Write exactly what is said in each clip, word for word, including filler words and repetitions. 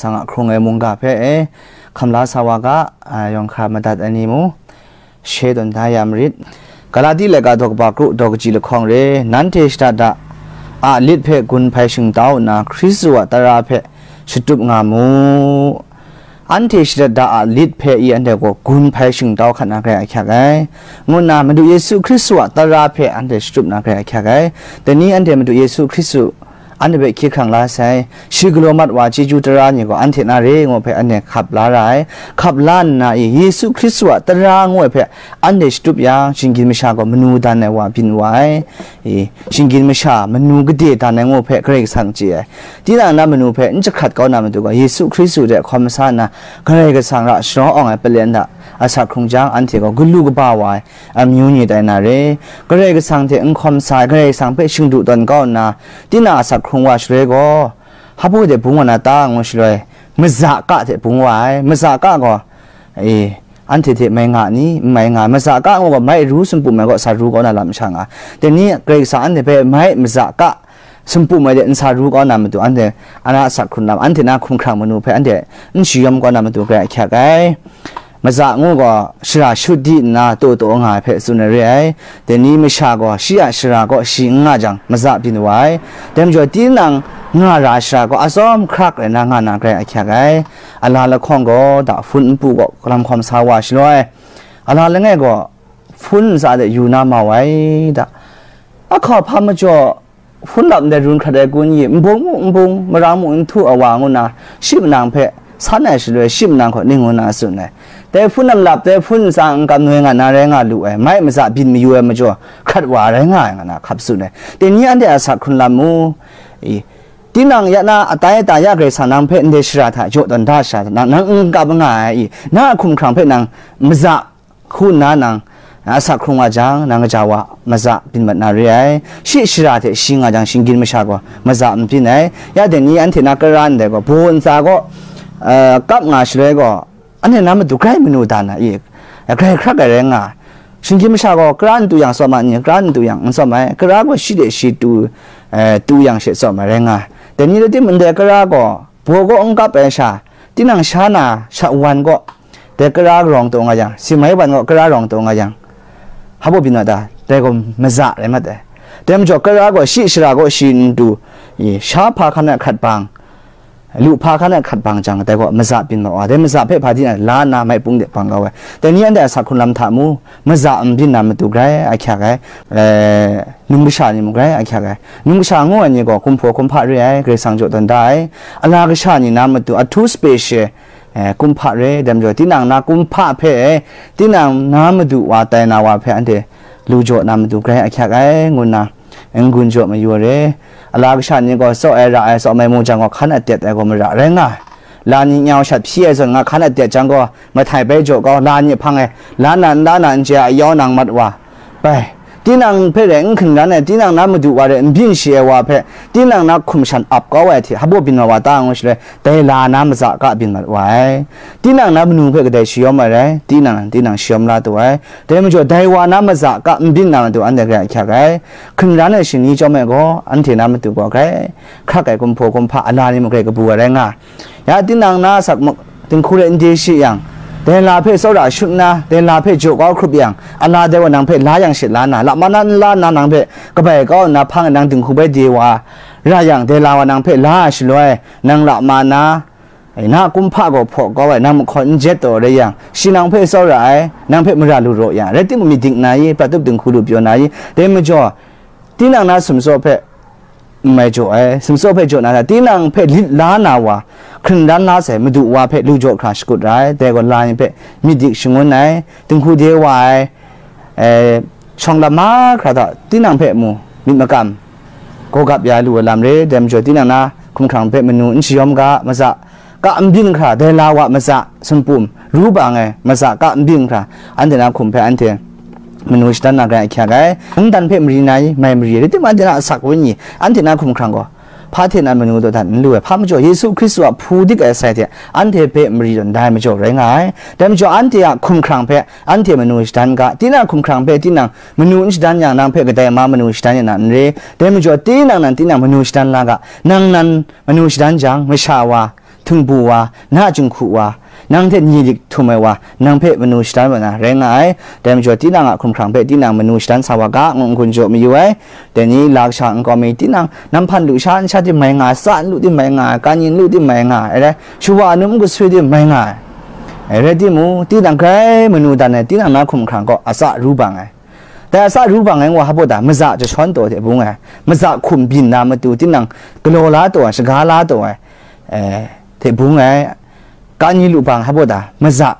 Sang a hkrung ai mungga hpe e, hkam la sa wa ga, a, yawng hkra madat ai ni mu, she tawn da ya marit. Galati laika daw kaba kru daw kaji lahkawng re, nanhte shada da a lit hpe gun hpai shingtau nna, Hkristu a tara hpe shatup nga mu. Anhte shada da a lit hpe i anhte gaw gun hpai shingtau hkat na grai ahkyak ai, ngu nna Madu Yesu Hkristu a tara hpe anhte shatup na grai ahkyak ai. Dai ni anhte Madu Yesu Hkristu anhte hpe hkye hkrang la sai. Shi galaw mat wa chyeju tara ni gaw anhte na re ngu hpe anhte hkap la ra ai. Hkap la nna i, Yesu Hkristu a tara ngu ai hpe anhte shatup yang, shinggyim masha gaw manu dan ai wa byin wa ai. I, shinggyim masha manu gade dan ai ngu hpe Karai Kasang chye ai. Tinang na manu hpe n jahkrat kau na matu gaw, Yesu Hkristu hte hkawm sa nna, Karai Kasang ra sharawng awng ai palen hta asak hkrung jang, anhte gaw galu kaba wa ai amyu ni tai na re. Karai Kasang hte n hkawm sa ai, Karai Kasang hpe shingdu tawn kau nna, tinang asak hkrung wa shaloi gaw, hpa hte bung wa na ta ngu shaloi, maza ka hte bung wa ai. Maza ka gaw, e, anhte hte mai nga ni? N mai nga. Maza ka ngu gaw, mai ru sumpu mai gaw, sa ru kau na lam sha nga. Dai ni Karai Kasang anhte hpe mai maza ka sumpu mai de n sa ru kau na matu, anhte ana asak hkrun lam, anhte na hkumhkrang manu hpe anhte n shayawm kau na matu grai ahkyak ai. Maza ngu gaw, shara shut di nna taw taw nga ai hpe tsun ai re ai. Dai ni masha gaw, shi a shara kaw shi n nga jang, maza byin wa ai. Dai majaw, tinang nga ra ai shara gaw, atsawm hkrak rai na nga na grai ahkyak ai. Ala lahkawng gaw, da hpun npu gaw, lam hkawm sa wa shaloi, ala langai gaw, hpun ntsa de yu na mau ai da. Ahkau hpa majaw, hpun lap ndai run hkrat ai kun i, nbung mu nbung, marang mu nhtu a wa ngu na, shi manang hpe san ai shaloi, shi manang hkaw ning ngu na tsun ai. Dai hpun lam lap, dai hpun ntsa n kam noi nga na rai nga lu ai, mai maza byin mayu ai majaw, hkrat wa rai nga ai, nga na hkap tsun ai. Dai ni anhte a asak hkrun lam mu, i, tinang ya na atai ata ya Karai Kasang nang hpe ndai shara hta jaw tawn da sha, nang, nang n kap nga ai i, na a hkumhkrang hpe nang maza hku nna nang asak hkrung wa jang, nang kaja wa maza byin mat na re ai. Shi shara hte shi nga jang, shinggyim masha gaw maza n byin ai. Ya dai ni anhte na kara ndai gaw, baw ntsa gaw, eh, kap nga shaloi gaw, anhte na matu grai manu dan ai, grai hkrak ai rai nga ai. Shinggyim masha gaw kara n tu yang tsawm ai ni, kara n tu yang n tsawm ai, kara gaw shi de shi tu, eh, tu yang she tsawm ai rai nga ai. Dai ni rai timung, ndai kara gaw baw gaw n kap ai sha, tinang sha na sha wan gaw, dai kara rawng taw nga yang, si mai wan gaw kara rawng taw nga yang, hpa byin wa ta? Dai gaw maza rai mat ai. Dai majaw, kara gaw shi shara gaw shi n tu, i, sha hpa hkan a hkrat bang, lu hpa hkan a hkrat bang jang, dai gaw maza byin mat wa. Dai maza hpe hpa di na la nna, maipung de bang kau ai. Dai ni anhte a asak hkrun lam hta mu, maza n byin na matu grai ahkyak ai, eh, num kasha ni mung grai ahkyak ai. Num kasha ngu ai ni gaw, kumhpaw kumhpa re ai, Karai Kasang jaw tawn da ai. Ala kasha ni na matu, a too special, eh, kumhpa re, dai majaw, tinang na kumhpa hpe, tinang na madu wa tai na wa hpe, anhte lu jaw na matu grai ahkyak ai, ngu nna, n-gun jaw mayu ai re. Ala kasha ni gaw, tsaw ai, ra ai, tsaw mai mu jang gaw, hkan atet ai gaw mara rai nga ai. La ni nyau shat hpyi ai zawn nga hkan atet jang gaw, mahtai bai jaw kau, la ni hpang e, la na n la na n chye ai, ayau nang mat wa, bai, tinang hpe rai n hkinran ai, tinang na madu wa rai n byin shi ai wa hpe, tinang na hkum shan ap kau ai hte, hpa byin wa wa ta ngu shaloi, dai la na maza ka byin mat wa ai. Tinang na manu hpe kadai shayawm ai rai, tinang, tinang shayawm la tu ai. Dai majaw, dai wa na maza ka n byin na matu anhte grai ahkyak ai. Hkinran ai shani chyawm ai gaw, anhte na matu gaw grai hkrak ai, kumhpaw kumhpa, ala ni mung grai kabu ai rai nga ai. Ya tinang na asak ma-, dinghku rai n de shi yang, dai la hpe tsawra shut nna, dai la hpe jaw kau hkrup yang, ala dai wa nang hpe la yang she la nna, lama na n la nna nang hpe kabai kau nna hpang e nang dinghku bai de wa ra yang, dai la wa nang hpe la ai shaloi, nang lama na, na kumhpa gaw hpaw kau ai, nang mahkawn n jet taw rai yang, shi nang hpe tsawra ai, nang hpe mara lu raw yang, rai timung, myit dik na i, prat tup dinghku lu pyaw na i, dai majaw, tinang na sumtsaw hpe n mai jaw ai, sumtsaw hpe jaw na hta, tinang hpe lit la na wa, hkringran la sai madu wa hpe lu jaw hkra shakut ra ai, dai gaw la ni hpe myit dik shangun ai, dinghku de wa ai, eh, shawng lam mahkra hta tinang hpe mu myit makam, gaw gap ya lu ai lam re, dai majaw tinang na hkumhkrang hpe manu n shayawm ga, maza ka n byin hkra, dai la wa maza sumpu ru bang ai maza ka n byin hkra, anhte na hkum hpe anhte manu shadan na grai ahkyak ai. Mungdan hpe mari na i, mai mari ai, rai timung anhte na asak wenyi, anhte na hkumhkrang gaw, hpa hte nan manu dawdan n lu ai, hpa majaw Yesu Hkristu a hpu dik ai sai hte anhte hpe mari tawn da ai majaw rai nga ai. Dai majaw anhte a hkumhkrang hpe anhte manu shadan ga, tinang hkumhkrang hpe tinang manu n shadan yang, nang hpe kadai ma manu shadan ya na n re. Dai majaw tinang nan tinang manu shadan la ga, nang nan manu shadan jang, masha wa htingbu wa, na jinghku wa, nang hte ni lik htum ai wa, nang hpe manu shadan wa na rai nga ai. Dai majaw, tinang a hkumhkrang hpe tinang manu shadan sa wa ga, ngu n-gun jaw mayu ai. Dai ni la kasha nkau mi, tinang nam hpan lu sha n sha tim mai nga ai, tsa n lu tim mai nga ai, kan yin lu tim mai nga ai, rai, shawa num n gasui tim mai nga ai. Rai timung, tinang grai manu dan ai, tinang na hkumhkrang gaw atsa ru bang ai. Dai atsa ru bang ai ngu hpa ta, maza jashawn taw hte bung ai, maza hkum byin na matu, tinang galaw la taw ai, shaga la taw ai, eh, hte bung ai, kani lu bang hpa ta, maza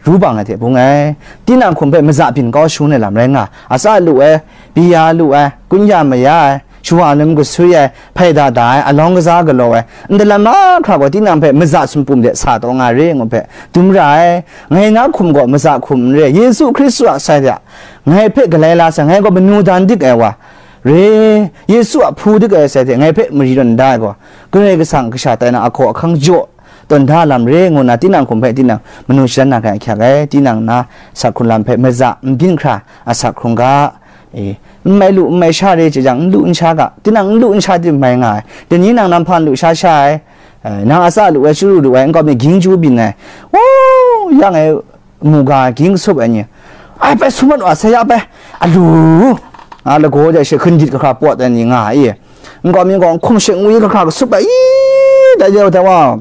ru bang ai hte bung ai, tinang hkum hpe maza byin kau shangun ai lam rai nga, atsa lu ai, pyi ya lu ai, kun ya maya ai, shawa num gasui ai, hpai da da ai, alawng kaza galaw ai, ndalam mahkra gaw tinang hpe maza sumpum de sa taw nga re ngu hpe dum ra ai. Ngai na hkum gaw maza hkum n re, Yesu Hkristu a sai hte ngai hpe galai la sai, ngai gaw manu dan dik ai wa, re, Yesu a hpu dik ai sai hte ngai hpe mari tawn da ai gaw, Karai Kasang kasha tai na ahkaw ahkang jaw tawn da lam re, ngu na tinang hkum hpe tinang manu shadan na hkrai ahkyak ai, tinang na asak hkrung lam hpe maza n byin hkra asak hkrung ga, e, n mai lu, n mai sha re chye jang, n lu n sha ga, tinang n lu n sha tim mai nga ai, dai ni nang nam hpan lu sha sha ai, e, nang atsa lu ai, chyaru lu ai, nkau mi ging chyu byin ai, o, yang e, mu ga, ging kasup ai ni, ai, bai sum mat wa, saya bai, alu, nga lagaw de she hkundit kahkra pawt ai ni nga ai, nkau mi gaw hkum she ngwi kahkra kasup ai, i, dai de, dai wa,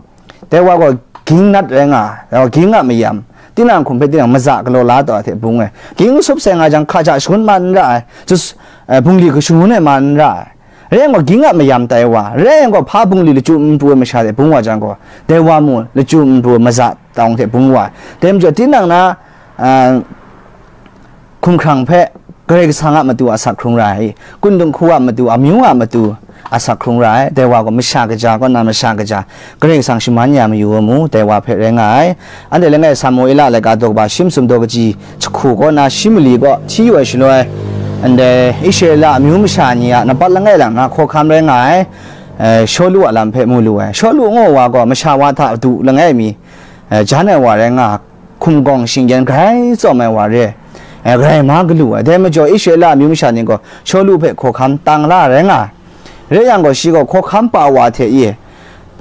dai wa gaw ging nat rai nga, dai wa ging a mayam, tinang hkum hpe tinang maza galaw la taw ai hte bung ai, ging kasup sai nga jang, hka ja shangun ma n ra ai, tus, eh, bungli kashangun ai ma n ra ai, rai yang gaw, ging a mayam tai wa, rai yang gaw, hpa bungli lachyum n pru ai masha hte bung wa jang gaw, dai wa mu lachyum n pru ai maza tawng hte bung wa ai. Dai majaw, tinang na, ah, hkumhkrang hpe Karai Kasang a matu asak hkrung ra ai, kundung hku a matu, amyu a matu asak hkrung ra ai. Dai wa gaw masha kaja kaw na masha kaja Karai Kasang shaman ya mayu ai mu, dai wa hpe rai nga ai. Anhte langai Samuela laika daw kaba shi masum daw kaji jahku kaw na shi mali kaw hti yu ai shaloi, ndai Israela amyu masha ni a nampat langai lang na hkawhkam rai nga ai, eh, Shawlu a lam hpe mu lu ai. Shawlu ngu wa gaw masha wa hta du langai mi, eh, jan ai wa rai nga, hkum gawng shingyan grai tsawm ai wa re ai, eh, grai ma galu ai. Dai majaw Israela amyu masha ni gaw Shawlu hpe hkawhkam tang la rai nga ai. Rai yang gaw, shi gaw hkawhkam pa wa hte e,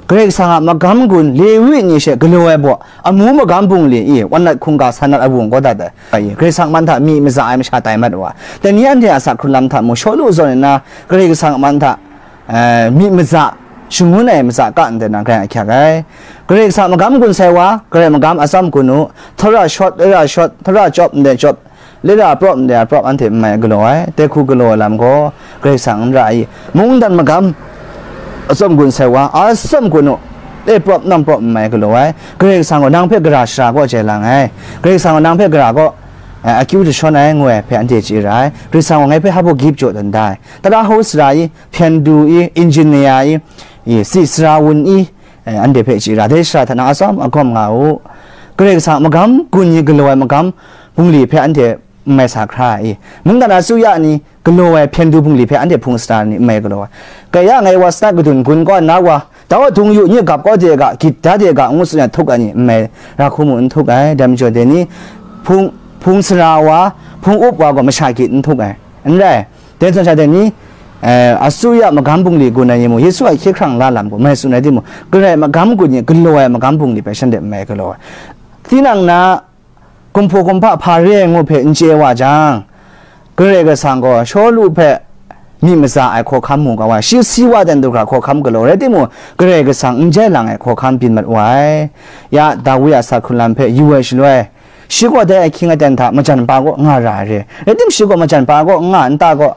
Karai Kasang a magam gun Lewi ni she galaw ai baw, amu magam bungli e, wan nat hkungga san nat awung kau dat ai. Karai Kasang man hta myi maza ai masha tai mat wa. Dai ni anhte a asak hkrung lam hta mung, Shawlu zawn nna Karai Kasang man hta, eh, myi maza, shangun ai maza ka ndai na grai ahkyak ai. Karai Kasang magam gun sai wa, Karai magam atsawm gun u, htawra shawt, lara shawt, htawra chyawp, ndai chyawp, lara prawp ndai a prawp anhte n mai galaw ai, dai hku galaw ai lam gaw Karai Kasang n ra ai. Mungdan magam atsawm gun sai wa, atsawm gun u, e prawp nang prawp n mai galaw ai. Karai Kasang gaw nang hpe gara shara kaw jai lang ai. Karai Kasang gaw nang hpe gara kaw, eh, akyu jashawn ai, ngu ai hpe anhte chye ra ai. Karai Kasang gaw ngai hpe hpa baw gip jaw dan da ai. Tara hau sara i, hpyen du i, engineer i, i, si sara wun i, eh, anhte hpe chye ra. Dai shara hta na atsawm agawm nga u. Karai Kasang magam gun i galaw ai magam bungli hpe anhte n mai sa hkra ai. Mungdan asuya ni galaw ai hpyen du bungli hpe anhte hpung sara ni n mai galaw ai. Kaya ngai wa sanat kadun gun kaw na wa, dau dung yu, nye gap kaw de ga, git da de ga, ngu tsun ai htuk ai ni n mai, ra hku mu n htuk ai. Dai majaw dai ni hpung, hpung sara wa, hpung up wa gaw masha git n htuk ai. N rai, dai zawn sha dai ni, eh, asuya magam bungli gun ai ni mung, Yesu a hkye hkrang la lam gaw mai tsun ai timung, Karai magam gun ni galaw ai magam bungli hpe shanhte n mai galaw ai. Tinang na, kumhpaw kumhpa hpa re ai ngu hpe n chye wa jang, Karai Kasang gaw Shawlu hpe myi maza ai hkawhkam mu kau ai, shi si wa dan du hkra hkawhkam galaw rai timung, Karai Kasang n jai lang ai hkawhkam byin mat wa ai. Ya, Dawi a asak hkrung lam hpe yu ai shaloi, shi gaw dai ahkying aten hta majan pa kaw nga ra ai re. Rai tim, shi gaw majan pa kaw n nga, nta gaw,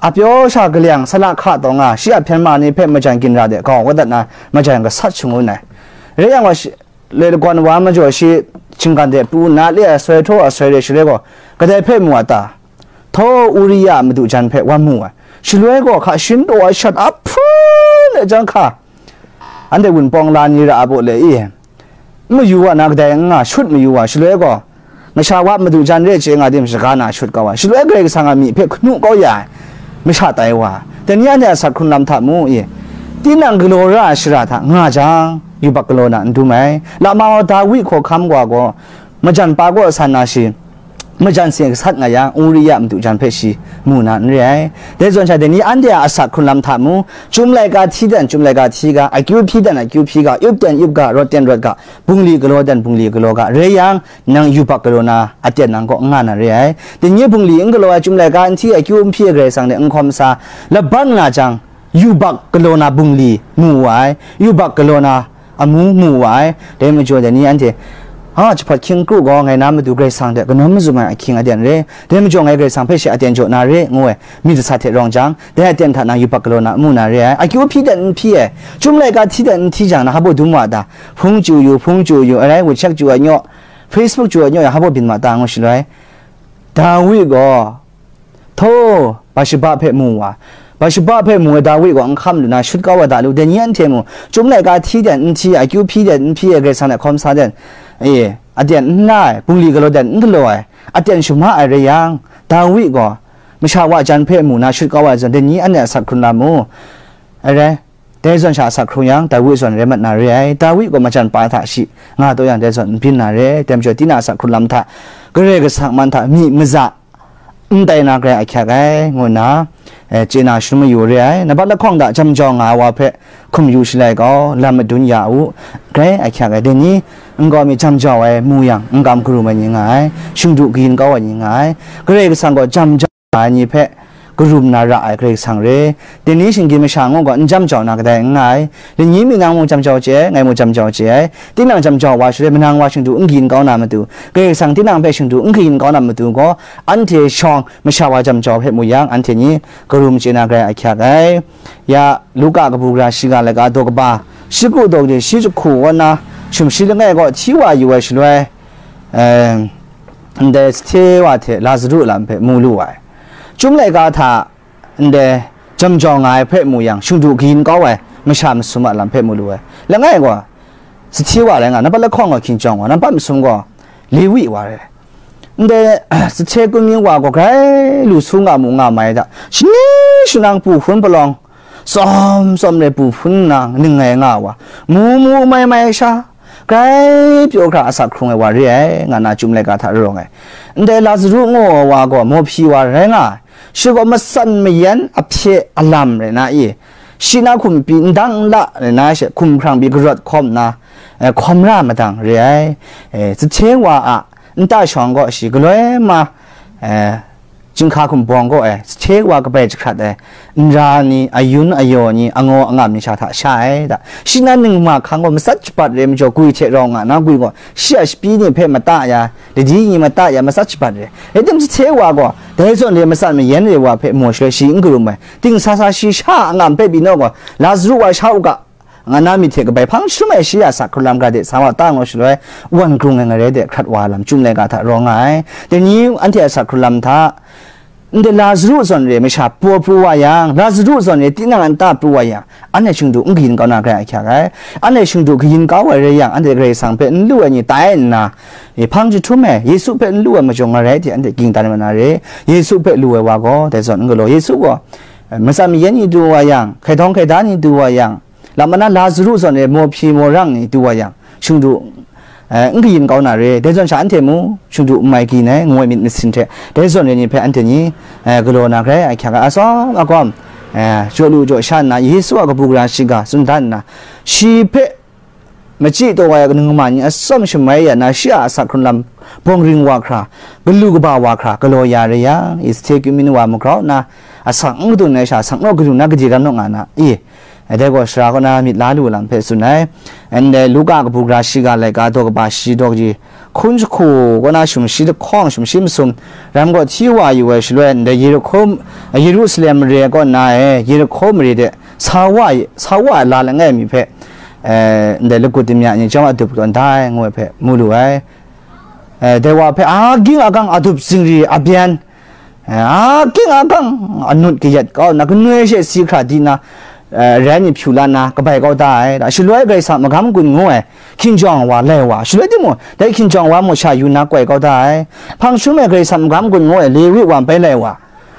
a pyaw sha kalyang, sala hka taw nga, shi a hpyen ma ni hpe majan ginra de gau kau dat na, majan gasat shangun ai. Rai yang gaw, shi, le lagawn wa majaw shi, shinggan de pru nna le asoi htaw asoi re shaloi gaw, kadai hpe mu a ta? Htaw Uria a madu jan hpe wan mu ai. Shaloi gaw hka shin taw ai shat ahpun ai jang hka, anhte wunpawng la ni ra a baw le i, n mayu wa na kadai n nga, shut mayu wa, shaloi gaw, masha wa madu jan re chye nga tim shaga na shut kau ai, shaloi Karai Kasang a myi hpe hkanu kau ya ai, masha tai wa, dai ni anhte a asak hkrung lam hta mu i, tinang galaw ra ai shara hta nga jang, yubak galaw na n dum ai. Lama wa Dawi hkawhkam wa gaw, majan pa kaw san na shi, majan sing sat nga yang, Uriya madu jan hpe shi mu na n re ai. Dai zawn sha, dai ni anhte a asak hkrun lam hta mu, Chyum laika hti dan, chyum laika hti ga, akyu hpyi dan, akyu hpyi ga, yup dan, yup ga, rawt dan, rawt ga, bungli galaw dan, bungli galaw ga, rai yang, nang yubak galaw na aten nang kaw n nga na re ai. Dai ni bungli n galaw ai, Chyum laika n hti, akyu n hpyi ai Karai Kasang hte n hkawm sa, laban nga jang, yubak galaw na bungli mu wa ai, yubak galaw na amu mu wa ai. Dai majaw dai ni anhte, ha, jahpawt hkying kru gaw ngai na matu Karai Kasang hte kanawn mazum ai ahkying aten re. Dai majaw ngai Karai Kasang hpe shi aten jaw na re, ngu ai myit sasak hte rawng jang, dai aten hta nang yubak galaw na amu na re ai. Akyu hpyi dan n hpyi ai, Chyum laika hti dan n hti jang, na hpa baw dum wa ta? Hpung chyu yu, hpung chyu yu, arai, WeChat chyu ai nyaw, Facebook chyu ai nyaw, ya hpa baw byin ma ta, ngu shaloi, Dawi gaw, Htaw, Basheba hpe mu wa. Basheba hpe mu ai Dawi gaw n hkam lu na shut kau wa da lu, dai ni anhte mu, Chyum laika hti dan n hti, akyu hpyi dan n hpyi ai Karai Kasang hte hkawm sa dan, e, aten n la ai, bungli galaw dan n galaw ai, aten shama ai rai yang, Dawi gaw masha wa jan hpe mu na shut kau wa ai zawn, dai ni anhte asak hkrun la mu. Arai, dai zawn sha asak hkrung yang, Dawi zawn rai mat na re ai. Dawi gaw majan pa hta shi nga taw yang, dai zawn n byin na re. Dai majaw, tinang asak hkrun lam hta, Karai Kasang man hta myi maza, n tai na garai ahkyak ai, ngu nna, eh, chye na shadawn mayu re ai. Nambat lahkawng hta jam jau nga ai wa hpe hkum yu shalai gaw, lam madun ya u, garai ahkyak ai. Dai ni nkau mi jam jau ai mu yang, n kam karum ai ni nga ai, shingdu kayin kau ai ni nga ai. Karai Kasang gaw jam jau ai ni hpe karum na ra ai Karai Kasang re. Dai ni shinggyim masha ngu gaw n jam jau na kadai n nga ai. Dai ni mi nang mung jam jau chye ai, ngai mung jam jau chye ai. Tinang jam jau wa shaloi, manang wa shingdu n kayin kau na matu, Karai Kasang tinang hpe shingdu n kayin kau na matu gaw, anhte shawng masha wa jam jau hpe mu yang, anhte ni karum chye na garai ahkyak ai. Ya, Luka kabu gara shiga laika daw kaba, shi ku daw de shi jahku kaw na, shum shi langai kaw hti wa yu ai shaloi, em, ndai sahte wa hte Lazaru a lam hpe mu lu ai. Chyum laika hta ndai jam jau nga ai hpe mu yang, shingdu kayin kau ai masha masum a lam hpe mu lu ai. Langai gaw, sahte wa rai nga, nambat lahkawng gaw hkinjawng wa, nambat masum gaw Lewi wa rai. Ndai sahte kunmyu wa gaw grai lu su nga mu nga mai hta, shani shanang pu hpun palawng, tsawm tsawm re pu hpun nna ning ngai nga wa, mu mu mai mai sha, grai pyaw hkra asak hkrung ai wa re ai, nga na Chyum laika hta rawng ai. Ndai Lazaru ngu ai wa gaw mawhpyi wa rai nga ai. Shi gaw matsan mayan ahpye alam rai na i, shi na hkum pyi ndang n la rai na she, hkumhkrang pyi karawt hkawm nna, eh, hkawm ra madang re ai. Eh, sahte wa a nta shawng gaw shi galoi ma, eh, chyinghka hkum bawng gaw, eh, sahte wa kabai jahkrat ai, nra ni, ayun ayaw ni, angaw angam ni sha hta sha ai da. Shi na ningma hkang gaw matsat shabat re majaw, gwi hte rawng nga na gwi gaw, shi a shapyi ni hpe mata ya, ladi ni mata ya, matsat shabat re. Rai tim, sahte wa gaw, dai zawn re matsat mayan re wa hpe mu shaloi shi n karum ai. Ting sa sa shi sha a ngam hpe pyi naw gaw, Lazaru wa sha u ga, nga na myit hte kabai hpang jahtum ai shi a asak hkrun lam ga de sa wa ta ngu shaloi, wan grung ai ngarai de hkrat wa lam Chyum laika hta rawng nga ai. Dai ni anhte a asak hkrun lam hta, ndai Lazaru zawn re masha paw pru wa yang, Lazaru zawn re tinang a nta pru wa yang, anhte shingdu n kayin kau na garai ahkyak ai. Anhte shingdu kayin kau ai rai yang, anhte Karai Kasang hpe n lu ai ni tai nna, e, hpang jahtum ai, Yesu hpe n lu ai majaw ngarai hte anhte ging dan ai mat na re. Yesu hpe lu ai wa gaw, dai zawn n galaw. Yesu gaw, eh, matsan mayan ni du wa yang, hkaidawng hkaida ni du wa yang, lam mana Lazaru zawn e mawhpyi mawrang ni du wa yang, shingdu, eh, n kayin kau na re, dai zawn sha anhte mu, shingdu n mai kayin ai, ngu ai myit masin hte, dai zawn re ni hpe anhte ni, eh, galaw na garai ahkyak ai, atsawm agawm, eh, jaw lu jaw sha nna, Yesu a kabu gara shiga tsun dan nna, shi hpe machyi taw ai ningma ni atsawm shamai ya na, shi a asak hkrun lam bawng ring wa hkra, galu kaba wa hkra, galaw ya re yang, i sahte kyu mi nu wa magrau nna, asak n kadun ai sha, asak naw kadun na, gade ram naw nga na, i, Dai gaw sara kaw na myit la lu lam hpe tsun ai. Ndai Luka kabu gara shiga laika daw kaba shi daw kaji hkun jahku kaw na shum shi lahkawng, shum shi masum, ram kaw hti wa yu ai shaloi, ndai Yerihko, Yerusalem mare kaw na e, Yerihko mare de sa wa, sa wa ai la langai mi hpe, eh, ndai lagut damya ni chyawm adup tawn da ai, ngu ai hpe mu lu ai. Eh, dai wa hpe a ging a gang adup zingri a byan, eh, a ging a gang anut kayat kau nna, kanoi she si hkra di nna, eh, rai ni hpyu la nna, kabai kau da ai. Da shaloi Karai Kasang magam gun ngu ai hkinjawng wa lai wa, shaloi timung, dai hkinjawng wa mung sha yu nna koi kau da ai. Hpang jahtum ai Karai Kasang magam gun ngu ai Lewi wa bai lai wa,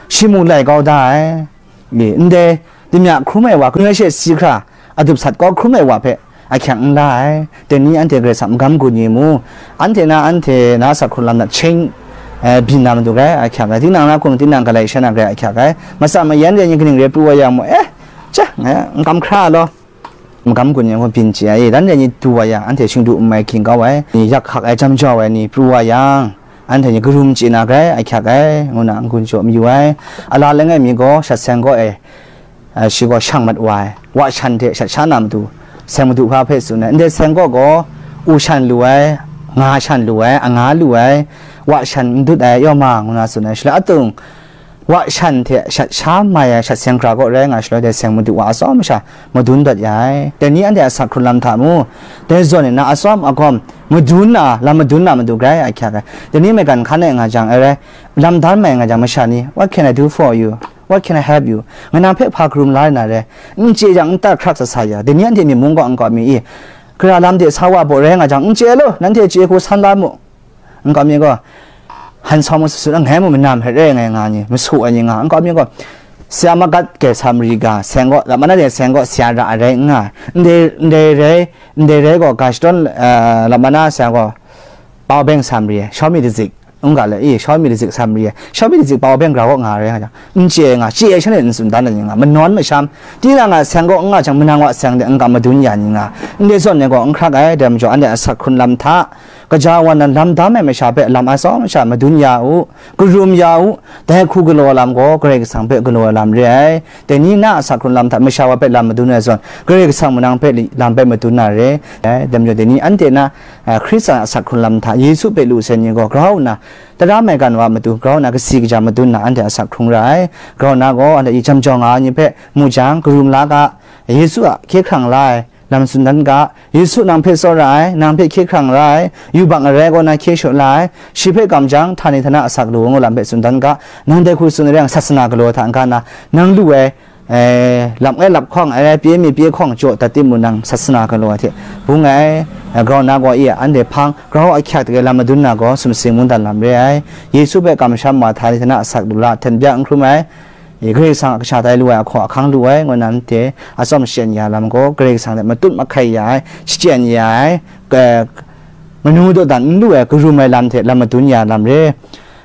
shi mung lai kau da ai. Ni, ndai damya hkrum ai wa, kanoi she si hkra adup sat kau hkrum ai wa hpe ahkyang n la ai. Dai ni anhte Karai Kasang magam gun ni mu, anhte na, anhte na asak hkrun lam na chyen, eh, byin na matu grai ahkyak ai, tinang na hkum tinang galai sha na grai ahkyak ai, matsa mayan re ni kaning re pru wa yang mu, eh, cha, eh, n kam hkra law, magam gun yang gaw byin chye ai, dan re ni du wa yang, anhte shingdu n mai ging kau ai, ni yak hkak ai, jam jau ai ni pru wa yang, anhte ni karum chye na grai ahkyak ai, ngu na n-gun jaw mayu ai. Ala langai mi gaw shat seng gaw e, eh, shi gaw shang mat wa ai, wa shan hte shat sha na matu, seng madu hpa hpe tsun ai, ndai seng gaw gaw, u shan lu ai, nga shan lu ai, anga lu ai, wa shan n dut ai, yaw ma, ngu na tsun ai, shaloi atung, wa shan hte shat sha mai ai shat seng hkra kaw rai nga shaloi, dai seng madu wa atsawm sha madun dat ya ai. Dai ni anhte a sak hkrun lam hta mu, dai zawn e na atsawm agawm madun na, lam madun na madu grai ahkyak ai. Dai ni maigan hkan e nga jang, ai rai, lam dan mai nga jang, masha ni, "What can I do for you? What can I help you?" Ngai nang hpe hpa karum la na re? N chye jang, n ta hkrak sa sa ya. Dai ni anhte myi mung gaw n kau mi i? Gara lam de sa wa baw rai nga jang, n chye law, nanhte chye hku san la mu. N kau mi gaw, han sau mu sut sut, ngai mu manam hpe re ngai nga ni, masu ai ni nga, n kau mi gaw, sya magat ke sa mari ga, seng gaw, lam mana de seng gaw, sya ra ai rai n nga, ndai, ndai rai, ndai rai gaw, ga shadawn, eh, lam mana seng gaw, pau beng sa mari ai, shau mi dazik, n ga le, i, shau mi dazik sa mari ai, shau mi dazik pau beng grau gaw nga rai nga jang, n chye ai nga, chye ai shanhte n tsun dan ai ni nga, manawn masham, tinang a seng gaw n nga jang, manang wa seng de n ga madun ya ni nga, ndai zawn e gaw n hkrak ai, dai majaw, anhte a sak hkrun lam hta, kaja wa nan lam dam ai masha hpe lam atsawm sha madun ya u, karum ya u, dai hku galaw lam gaw Karai Kasang hpe galaw ai lam re ai. Dai ni na a sak hkrun lam hta masha wa hpe lam madun ai zawn, Karai Kasang manang hpe li-, lam hpe madun na re ai. Dai majaw, dai ni anhte na, eh, Hkristu a sak hkrun lam hta Yesu hpe lu sai ni gaw, grau nna, tara maigan wa matu, grau nna kasi kaja madun na anhte a sak hkrung ra ai. Grau nna gaw, anhte i jam jau nga ai ni hpe mu jang, karum la ga, Yesu a hkye hkrang la ai, lam tsun dan ga, Yesu nang hpe tsawra ai, nang hpe hkye hkrang ra ai, yubak arai kaw na hkye shaw la ai, shi hpe kam jang, htani htana asak lu ai ngu lam hpe tsun dan ga, nang dai hku tsun ai rai yang, sasana galaw hta n-ga na, nang lu ai, eh, lap ngai lap hkawng, ai rai pye mi pye hkawng jaw dat timung, nang sasana galaw ai hte bung ai, eh, grau nna gaw i, anhte hpang, grau ahkyak dai lam madun na gaw, sumsing mungdan lam re ai, Yesu hpe kamsham wa, htani htana asak lu la, hten bya n hkrum ai, I, Karai Kasang a kasha tai lu ai, ahkaw ahkang lu ai, ngu na nanhte atsawm shachyen ya lam gaw, Karai Kasang hte matut mahkai ya ai, shachyen ya ai, ka-, manu dawdan n lu ai, karum ai lam hte lam madun ya lam re.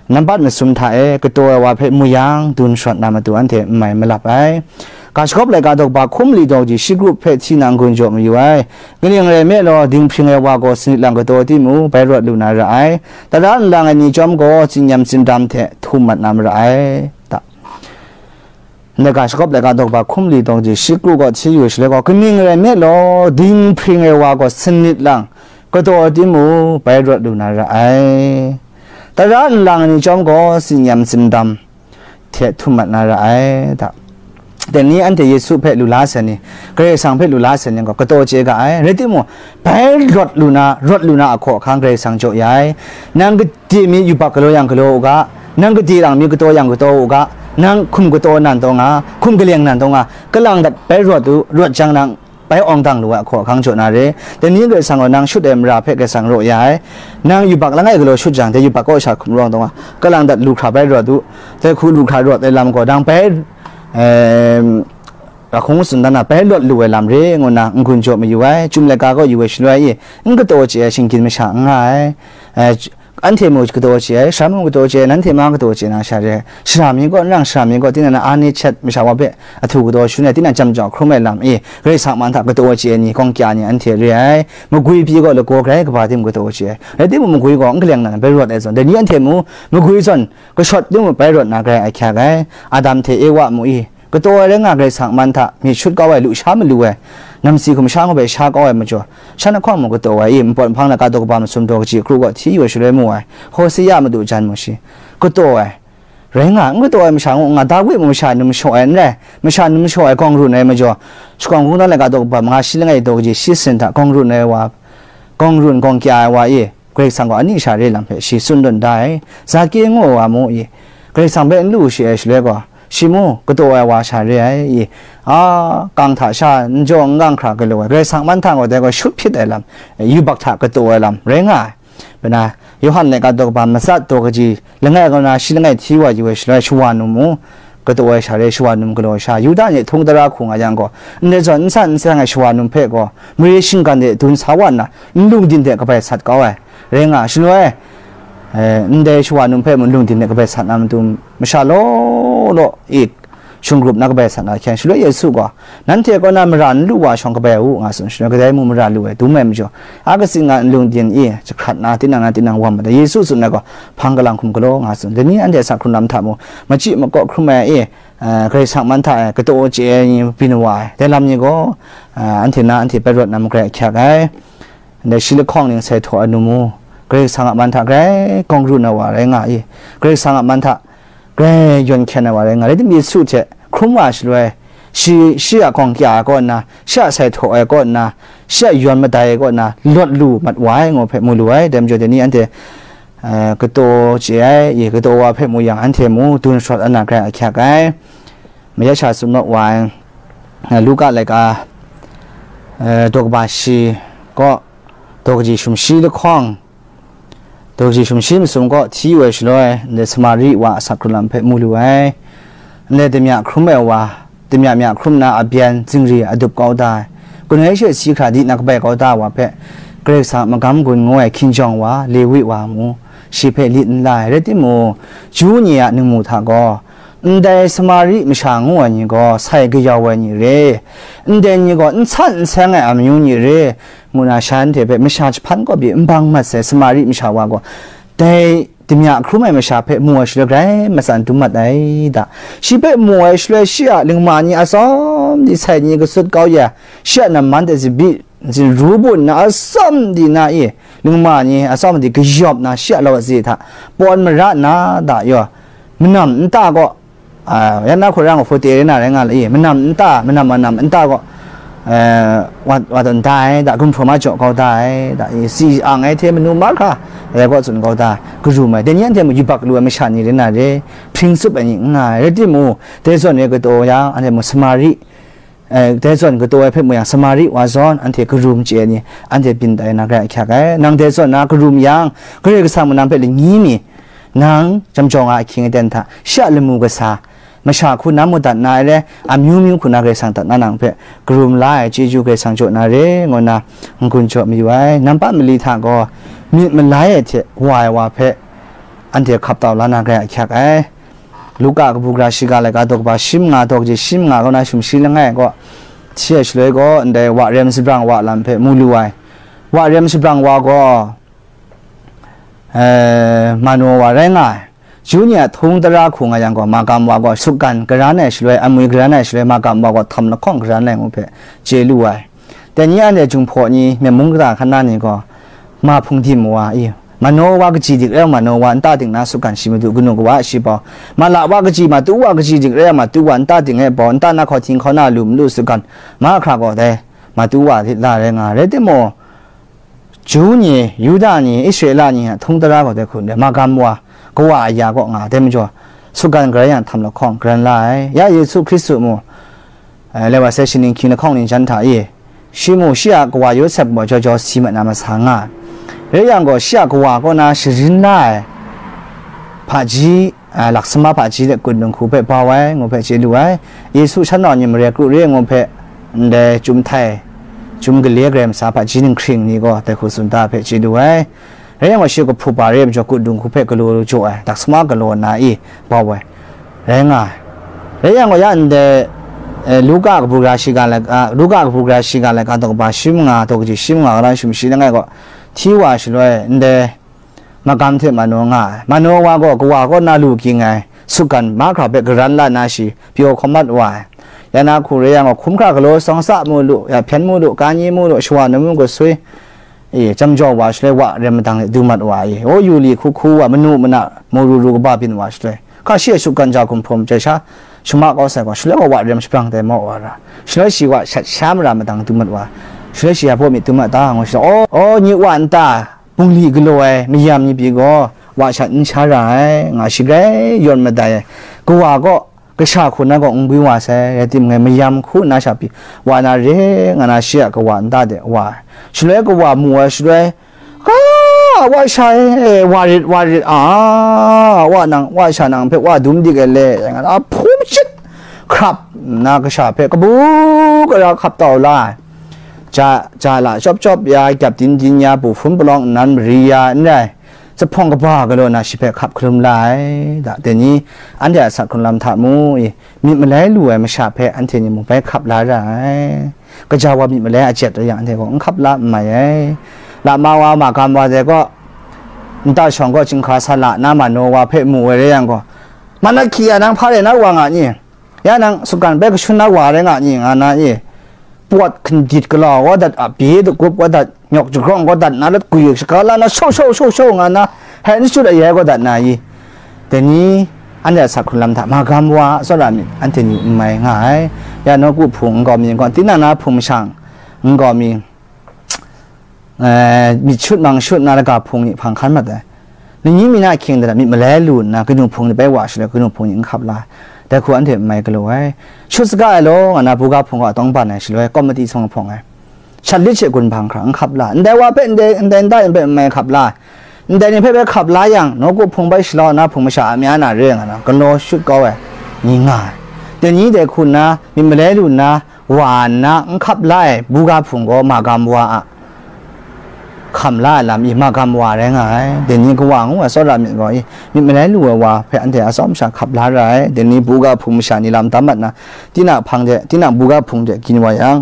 Nampat masum hta e, kataw ai wa hpe mu yang, dun sharawt na matu anhte n mai malap ai. Ga shagawp laika daw kaba hkum li daw kaji shi kru hpe hti nang gun jaw mayu ai. Kaning rai nme law, dinghpring ai wa gaw sanit lang kataw timung, bai rawt lu na ra ai. Tara nlang ai ni chyawm gaw, tsinyam tsindam hte htum mat na mara ai. Ta. Ndai ga shagawp laika daw kaba hkum li daw kaji shi kru gaw hti yu shaloi gaw, kaning rai nme law, dinghpring ai wa gaw sanit lang kataw timung, bai rawt lu na ra ai. Tara nlang ai ni chyawm gaw, tsinyam tsindam hte htum mat na ra ai, ta. Dai ni anhte Yesu hpe lu la sai ni, Karai Kasang hpe lu la sai ni gaw, kataw chye ga ai. Rai timung, bai rawt lu na, rawt lu na ahkaw ahkang Karai Kasang jaw ya ai. Nang gade mi yubak galaw yang galaw u ga, nang gade lang mi kataw yang kataw u ga, nang hkum kataw nan taw nga, hkum kaleng nan taw nga, kalang dat bai rawt u, rawt jang nang bai awng dang lu ai ahkaw ahkang jaw na re. Dai ni Karai Kasang gaw nang shut ai mara hpe Karai Kasang raw ya ai. Nang yubak langai galaw shut jang, dai yubak kaw sha hkum rawng taw nga, kalang dat lu hkra bai rawt u, dai hku lu hkra rawt ai lam gaw, nang bai, em, Ga hkung tsun dan na, bai lawt lu ai lam re, ngu nna n-gun jaw mayu ai. Chyum laika kaw yu ai shaloi e, n kataw chye ai shinggyim masha n nga ai. Eh, anhte mung kataw chye ai, sha mung kataw chye ai, nanhte ma kataw chye na sha re. Sara mi kaw n rang, sara mi kaw tinang na a ni chat masha wa hpe ahtu kataw shangun ai, tinang jam jau hkrum ai lam e, Karai Kasang man hta kataw chye ai ni, gawng kya ni anhte re ai. Magwi pyi kaw lagaw grai kaba tim kataw chye ai. Rai timung, magwi gaw n kaleng na bai rawt ai zawn, dai ni anhte mung, magwi zawn kashawt timung bai rawt na grai ahkyak ai. Adam hte Ewa mu i, kataw ai rai nga, Karai Kasang man hta myit shut kau ai, lusha malu ai, namsi hkum sha ngu bai sha kau ai majaw, shan ahkawng mung kataw ai i, npawt nhpang laika daw kaba masum daw kaji kru kaw hti yu ai shaloi mu ai, Hosea madu jan mu shi, kataw ai, rai nga, n kataw ai masha ngu nga, Dawi mung masha num shaw ai n rai, masha num shaw ai gawng run ai majaw, shakawn hkungdawn laika daw kaba manga shi langai daw kaji shi sin hta gawng run ai wa, gawng run gawng kya ai wa i, Karai Kasang gaw ani sha re lam hpe shi tsun tawn da ai. Zaki ngu ai wa mu i, Karai Kasang hpe n lu shi ai shaloi gaw, shi mu kataw ai wa sha re ai i, a, kang hta sha n jaw n gang hkra galaw ai, Karai Kasang man hta gaw dai gaw shut hpyit ai lam, yubak hta kataw ai lam rai nga ai. Bai na, Yawhan laika daw kaba matsat daw kaji langai kaw na shi langai hti wa yu ai shaloi, shawa num mu, kataw ai sha re, shawa num galaw ai sha, Yuda ni htung tara hku nga yang gaw, ndai zawn n san n seng ai shawa num hpe gaw, mare shinggan de dun sa wa nna, nlung din de kabai sat kau ai, rai nga ai. Shaloi, eh, ndai shawa num hpe mung lungdin de kabai sat na matu, masha law law e shung grup na kabai sat na hkyen, shaloi Yesu gaw, "Nanhte kaw na mara n lu wa shawng kabai u," nga tsun, shaloi kadai mung mara lu ai, dum ai majaw, a katsing a lungdin e jahkrat na, tinang na tinang wam ai, Yesu tsun ai gaw, "Hpang kalang hkum galaw," nga tsun. Dai ni anhte asak hkrun lam hta mung, machyi makaw hkrum ai e, eh, Karai Kasang man hta e kataw chye ai ni byin wa ai, dai lam ni gaw, eh, anhte na anhte bai rawt na magrai ahkyak ai. Ndai shi lahkawng ning sai htaw ai nu mu, Karai Kasang a man hta grai kawng ru na wa rai nga i, Karai Kasang a man hta grai yawn hkyen na wa rai nga, rai timung, Yesu hte hkrum wa shaloi, shi, shi a gawng kya ai kaw nna, shi a sai htaw ai kaw nna, shi a yawn madai ai kaw nna, lawt lu mat wa ai, ngu hpe mu lu ai. Dai majaw, dai ni anhte, eh, kataw chye ai, i kataw wa hpe mu yang, anhte mu dun sharawt ai na grai ahkyak ai. Mayat sha tsun mat wa ai, eh, Luka laika, eh, daw kaba shi kaw, daw kaji sumshi lahkawng, daw kaji sumshi masum kaw hti wai shaloi, ndai Samari wa a asak hkrun lam hpe mu lu ai. Ndai damya hkrum ai wa, damya mya hkrum na a byan zingri adup kau da ai, gun ai she si hkra di na kabai kau da ai wa hpe, Karai Kasang a magam gun ngu ai hkinjawng wa, Lewi wa mu, shi hpe lit n la ai. Rai timung, Ju ni a ningmu hta gaw, ndai Samari masha ngu ai ni gaw sai kayau ai ni re, ndai ni gaw n san n seng ai amyu ni re, ngu na shanhte hpe masha jahpan kaw pyi n bang mat sai Samari masha wa gaw, dai damya hkrum ai masha hpe mu ai shaloi grai matsan dum mat ai da. Shi hpe mu ai shaloi shi a lingma ni atsawm di sai ni kasut kau ya, shi a namman hte zibi, zinru bun na atsawm di na i, lingma ni atsawm di kayawp na shi a lawat si hta pawn mara nna da yaw, manam nta kaw, ah, ya na hku rang hku te re na rai nga la i, manam nta, manam manam nta kaw, eh, wa, wa tawn da ai, da gumhpraw ma jaw kau da ai, da i, si ang ai hte manu mahkra, ya kaw tsun kau da, karum ai, dai ni anhte mung yubak lu ai masha ni rai na re, hpring tsup ai ni n nga ai, rai timung, dai zawn re kataw yang, anhte mung Samari, eh, dai zawn kataw ai hpe mu yang, Samari wa zawn anhte karum chye ai ni, anhte byin tai na grai ahkyak ai. Nang dai zawn na karum yang, Karai Kasang mung nang hpe lani mi, nang jam jawng a ahkying aten hta, shi a lamu kasa, masha hku na mung dat na ai re, amyu myu hku na Karai Kasang dat na nang hpe karum la ai chyeju Karai Kasang jaw na re, ngu nna n-gun jaw mayu ai. Nampa mali hta gaw, myit malai ai hte wa ai wa hpe anhte hkap tau la na grai ahkyak ai. Luka kabu gara shiga laika daw kaba shi manga, daw kaji shi manga kaw na sumshi langai kaw, hti ai shaloi gaw, ndai wa rem sabrang wa lam hpe mu lu ai. Wa rem sabrang wa gaw, eh, Manoa wa rai nga ai. Ju ni a htung tara hku nga yang gaw, magam wa gaw sutgan garan ai shaloi, amwi garan ai shaloi, magam wa gaw htam lahkawng garan ai ngu hpe chye lu ai. Dai ni anhte Jinghpaw ni, Myen mung kata hkan na ni gaw, ma hpung dim wa i, Manoa wa kaji dik rai yang, Manoa wa nta ting na sutgan shi madu kanu kawa a shi bau, Mala wa kaji, Matu wa kaji dik rai yang, Matu wa nta ting e bau, nta na hkau hting hkau na lu malu sutgan mahkra gaw dai Matu wa lit la rai nga ai. Rai timung, Ju ni, Yuda ni, Israela ni a htung tara gaw dai hku ndai magam wa, kawa aya kaw nga ai, dai majaw, sutgan garan yang htam lahkawng garan la ai. Ya Yesu Hkristu mu, eh, lai wa sai shaning hkying lahkawng ning jan hta e, shi mu shi a kawa Yawsep gaw jaw jaw si mat na masa nga ai. Rai yang gaw, shi a kawa kaw na sharin la ai hpaji, a, laksama hpaji de kut dinghku hpe bau ai, ngu hpe chye lu ai. Yesu shan nau ni mare kru re ngu hpe, ndai chyum htai, chyum gale grai masa hpaji ninghkring ni gaw dai hku tsun da hpe chye lu ai. Rai yang gaw, shi kahprup wa re ai majaw, kut dinghku hpe galaw jaw ai, laksama galaw nna e bau ai, rai nga ai. Rai yang gaw, ya ndai, eh, Luka kabu gara shiga laika, Luka kabu gara shiga laika daw kaba shi manga, daw kaji shi manga, karan sumshi langai gaw, hti wa shaloi, ndai magam hte Manoa nga ai. Manoa wa gaw kawa kaw na lu ging ai sutgan mahkra hpe garan la na shi pyaw hkawm mat wa ai. Ya na hku rai yang gaw, hkum hkra galaw, tsawng tsa mu lu, ya hpyen mu lu, ka ni mu lu, shawa num mu gasui, e, jam jaw wa shaloi, wa rem madang e du mat wa ai. O, yu li hku hku wa, manu mana, mu ru ru kaba byin wa shaloi, hka shi e sutgan ja gumhpraw ai sha, shama kau sai gaw, shaloi gaw wa rem shabrang tai maw wa ra. Shaloi shi wa shat sha mara madang du mat wa. Shaloi shi ya baw myit du mat ta, ngu shi, o, o, nye wa nta, bungli galaw ai mayam ni pyi gaw, wa shat n sha ra ai, nga shi grai yawn madai ai. Kawa gaw, kasha hku na gaw n gwi wa sai, rai timung, mayam hku na sha pyi, wa na re nga na, shi a kawa nta de wa ai. Shaloi kawa mu ai shaloi, "Ka, wa sha e, wa rit, wa rit, a, wa nang, wa sha nang hpe wa dum dik ai le," nga na, a hpum chyit hkrap nna, kasha hpe kabu gara hkap tau la ai. Ja, ja la chyawp chyawp ya, gyap din din ya, bu hpun palawng nnan mari ya, n rai, Jahpawng kaba galaw na shi hpe hkap hkalum la ai, da, dai ni, anhte a asak hkrung lam hta mu i, myit malai lu ai masha hpe anhte ni mung bai hkap la ra ai. Kaja wa myit malai a jet rai yang, anhte gaw n hkap la n mai ai. Lama wa, magam wa dai gaw, nta shawng gaw chyinghka sa la na, mano wa hpe mu ai rai yang gaw, Malahki a nang hpa rai na wa nga ni? Ya nang sutgan bai kashun na wa rai nga ni, nga na i? Pawt hkindit gala wa dat, a pyi dagup wa dat, nyawk jagrawng wa dat na, lat gwi shaga la na, shau shau shau shau nga na, hai n shut ayai wa dat na i? Dai ni, anhte a asak hkrung lam hta magam wa a tsawra myit anhte ni n mai nga ai. Ya nawku hpung nkau mi gaw, tinang na hpung mashang nkau mi, eh, myit shut mang shut na laga hpung ni hpang hkan mat ai. Ningyi mi na ahkying de myit malai lu nna, kanu hpung ni bai wa shaloi, kanu hpung ni n hkap la ai. Dai hku anhte n mai galaw ai. Shut saga ai law, nga na buga hpung gaw atawng ban ai shaloi, kawmati sawng hpawng ai. Shat lit she gun hpang hkra n hkap la ai. Ndai wa hpe, ndai, ndai nta yin hpe n mai hkap la ai. Ndai ni hpe bai hkap la yang, nawku hpung bai shalau na hpung masha a mya na re nga na, galaw shut kau ai ni nga ai. Dai ni dai hku nna, myit malai lu nna, wa nna n hkap la ai buga hpung gaw magam wa a hkam la ai lam i magam wa rai nga ai. Dai ni kawa ngu ai tsawra myit gaw i, myit malai lu ai wa hpe anhte atsawm sha hkap la ra ai. Dai ni buga hpung masha ni lam tam mat na, tinang hpang de, tinang buga hpung de gyin wa yang,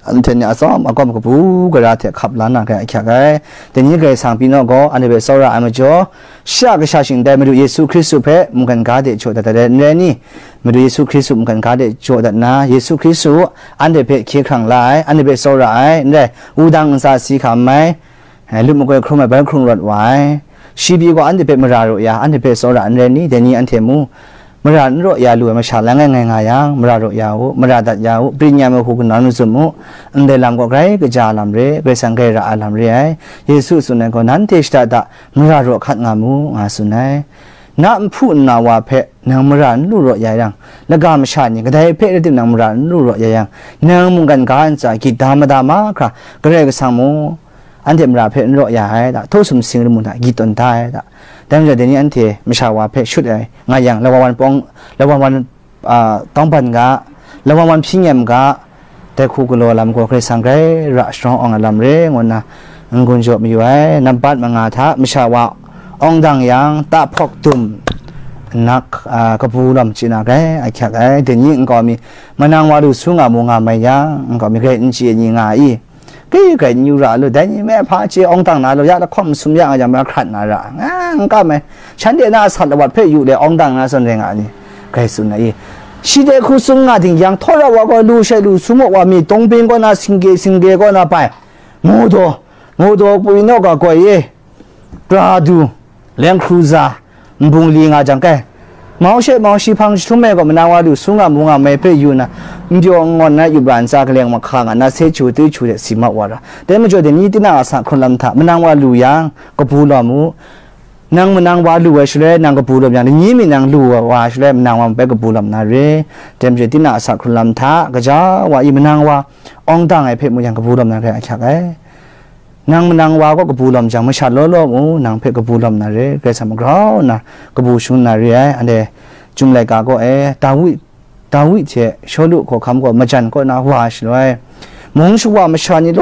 anhte ni atsawm akawm kabu gara hte hkap la na rai ahkyak ai. Dai ni Karai Kasang pyi naw gaw, anhte hpe tsawra ai majaw, shi a kasha shingtai Madu Yesu Hkristu hpe mungkan ga de jaw dat ai n rai ni? Madu Yesu Hkristu mungkan ga de jaw dat na, Yesu Hkristu anhte hpe hkye hkrang la ai, anhte hpe tsawra ai, n rai, wudang ntsa si hkam ai, eh, lut makoi hkrum ai bai hkrung rawt wa ai. Shi pyi gaw anhte hpe mara raw ya, anhte hpe tsawra n rai ni? Dai ni anhte mu, mara n raw ya lu ai masha langai ngai nga yang, mara raw ya u, mara dat ya u, pring ya ai hku kanawn mazum u, ndai lam gaw grai kaja ai lam re, Karai Kasang grai ra ai lam re ai. Yesu tsun ai gaw, nanhte shada da mara raw hkat nga mu, nga tsun ai. Na nhpu nna wa hpe nang mara n lu raw ya yang, laga masha ni kadai hpe rai tim nang mara n lu raw ya yang, nang mungkan ga ntsa gyit da mada mahkra, Karai Kasang mung anhte mara hpe n raw ya ai da, htaw sumsing lamu hta gyit tawn da ai da. Dai majaw, dai ni anhte masha wa hpe shut ai nga yang, lawan wan pawng, lawan wan, a, tawng ban ga, lawan wan hpyi nyem ga, dai hku galaw lam gaw Karai Kasang grai ra sharawng awng ai lam re, ngu nna n-gun jaw mayu ai. Nambat manga hta masha wa awng dang yang, tahpawk dum nna, a, kabu lawm chye na grai ahkyak ai. Dai ni nkau mi, manang wa lu su nga mu nga mai yang, nkau mi grai n chye ai ni nga i? Grai grai n yu ra lu, dai ni me hpa chye awng dang na lu, ya lahkawng masum ya nga jang, ma hkrat na ra, nga n kam ai. Shanhte na a sat lawat hpe yu le awng dang na zawn rai nga ni? Grai tsun ai i? Shi dai hku tsun nga ding yang, htaw ra wa gaw lu she lu su maw wa mi, dawng bing kaw na, singge singge kaw na bai, mu daw, mu daw, pwi naw ga goi e, pra du, leng hkru za, nbung li nga jang kai. Mau she mau shi hpang jahtum e gaw manang wa lu su nga mu nga mai hpe yu na, n pyaw n ngawn na yup ra ntsa, kaleng mahka nga na, se chu tui chu de si mat wa ra. Dai majaw, dai ni tinang a sa hkrun lam hta manang wa lu yang, kabu lawm u. Nang manang wa lu ai shaloi, nang kabu lawm yang, ni mi nang lu wa shaloi, manang wa bai kabu lawm na re. Dai majaw, tinang a sa hkrun lam hta, gaja wa i manang wa awng dang ai hpe mu yang, kabu lawm na rai ahkyak ai. Nang manang wa gaw kabu lawm jang, masha law law mu, nang hpe kabu lawm na re, Karai Kasang magrau nna kabu shangun na re ai. Anhte Chyum laika kaw e, Dawi, Dawi hte Shawlu hkawhkam gaw majan kaw na wa shaloi, mung shawa masha ni law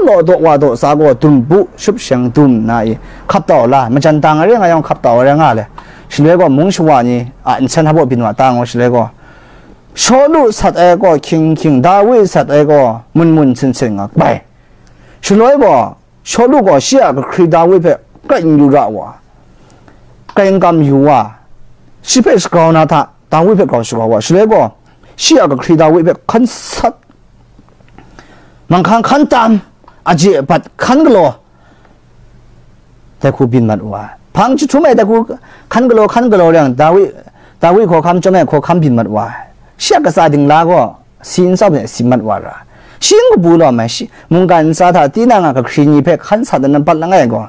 law daw wa daw sa gaw, dum bu, shup sheng dum nna i hkap tau la, majan dang ai rai nga yawng hkap tau ai rai nga le. Shaloi gaw mung shawa ni a nsen hpa byin wa ta ngaw shaloi gaw, Shawlu sat ai gaw hkying hkying, Dawi sat ai gaw mun mun sin sin nga bai. Shaloi gaw, Shawlu gaw shi a kahkri Dawi hpe grai n yu ra wa, grai n kam yu wa, shi hpe shagrau na hta, Dawi hpe grau shagrau wa, shaloi gaw, shi a kahkri Dawi hpe hkan sat, manghkang hkan tam, aje abat hkan galaw, dai hku byin mat wa. Hpang jahtum e dai hku hkan galaw, hkan galaw yang, Dawi, Dawi hkawhkam chyawm e hkawhkam byin mat wa. Shi a katsa dingla gaw, si n tsawm de si mat wa ra. Shi n kabu lawm ai, shi, mungkan ntsa hta tinang a kahkri ni hpe hkan sa dan na bat langai gaw,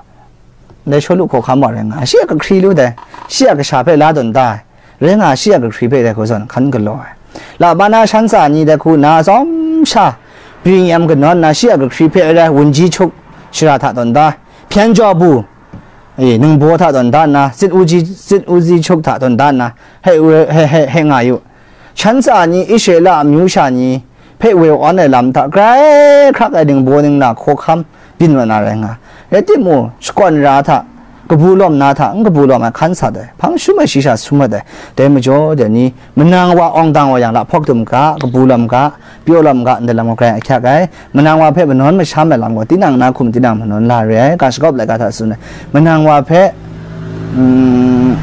dai Shawlu hkawhkam wa rai nga ai. Shi a kahkri lu dai, shi a kasha hpe la tawn da ai, rai nga ai, shi a kahkri hpe dai hku zawn hkan galaw ai. Labana shan tsa ni dai hku na tsawm sha, bring yam kanawn na, shi a kahkri hpe rai, wunji chuk shara hta tawn da ai, hpyen jaw bu, e, ningbaw hta tawn da nna, sit uji, sit uji chuk hta tawn da nna, he, he, he, he nga yu. Shan tsa ni, Israela amyu sha ni hpe woi awn ai lam hta, grai hkrak ai ningbaw ningla hkawhkam byin wa na rai nga. Rai timung, shakawn ra hta, kabu lawm na hta n kabu lawm ai hkan sat ai, hpang shum ai shayi sha sum mat ai. Dai majaw, dai ni, manang wa awng dang wa yang, lahpawk dum ga, kabu lawm ga, pyaw lawm ga, ndai lam gaw grai ahkyak ai. Manang wa hpe manawn masham ai lam gaw, tinang na hkum tinang manawn la re ai, ga shagawp laika hta tsun ai. Manang wa hpe, mm,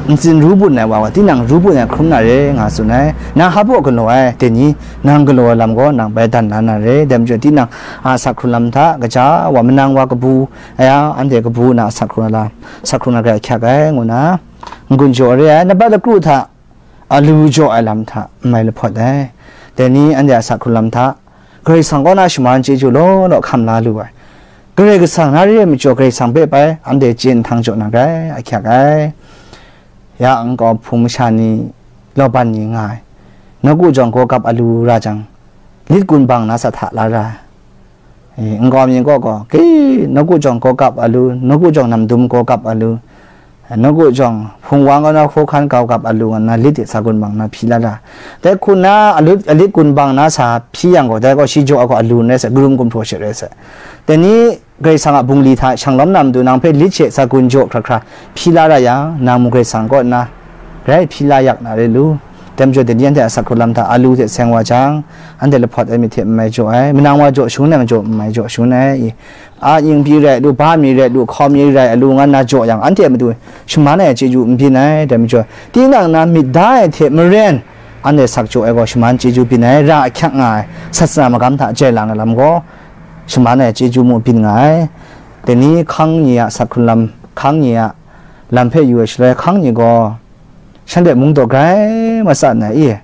ntsin ru bun ai wa gaw, tinang ru bun ai hkrum na re, nga tsun ai. Nang hpa baw galaw ai, dai ni, nang galaw ai lam gaw, nang bai dan la na re. Dai majaw, tinang a asak hkrun lam hta, kaja wa, manang wa kabu, aya, anhte kabu na asak hkrung ai lam, asak hkrung ai grai ahkyak ai, ngu na, n-gun jaw re ai, nambat lakru hta, alu jaw ai lam hta, n mai lahpawt ai. Dai ni anhte a asak hkrung lam hta, Karai Kasang kaw na shaman chyeju law law hkam la lu ai. Karai Kasang na re ai majaw, Karai Kasang hpe bai, anhte chye nhtang jaw na grai ahkyak ai. Ya nkau hpung masha ni, laban ni nga ai. Nawku jawng gaw gap alu ra jang, lit gun bang na sa hta la ra ai. E, nkau mi kaw gaw, ke, nawku jawng gaw gap alu, nawku jawng namdum gaw gap alu, nawku jawng hpung wang kaw na hkaw hkan gaw gap alu, nga na lit de sa gun bang na hpyi la ra. Dai hku na alu, alit gun bang na sa hpyi yang gaw, dai gaw shi jaw ai gaw alu n rai sai, karum gumhpraw she rai sai. Dai ni, Karai Kasang a bungli hta shang lawm na matu nang hpe lit she sa gun jaw hkra hkra hpyi la ra yang, nang mung Karai Kasang kaw nna grai hpyi la yak na re lu. Dai majaw, dai ni anhte a asak hkrun lam hta alu hte seng wa jang, anhte lahpawt ai myit hte n mai jaw ai, manang wa jaw shangun ai majaw n mai jaw shangun ai, i, a ying pyi rai lu, ba mi rai lu, hkaw mi rai lu, nga na jaw yang, anhte a matu shaman ai chyeju n byin ai. Dai majaw, tinang na myit da ai hte maren, anhte sak jaw ai gaw shaman chyeju byin ai, ra ahkyak nga ai, sasana magam hta jai lang ai lam gaw, shaman ai chyeju mung byin nga ai. Dai ni hkang ni a asak hkrun lam, hkang ni a lam hpe yu ai shaloi, hkang ni gaw shanhte mungdaw grai matsan ai i,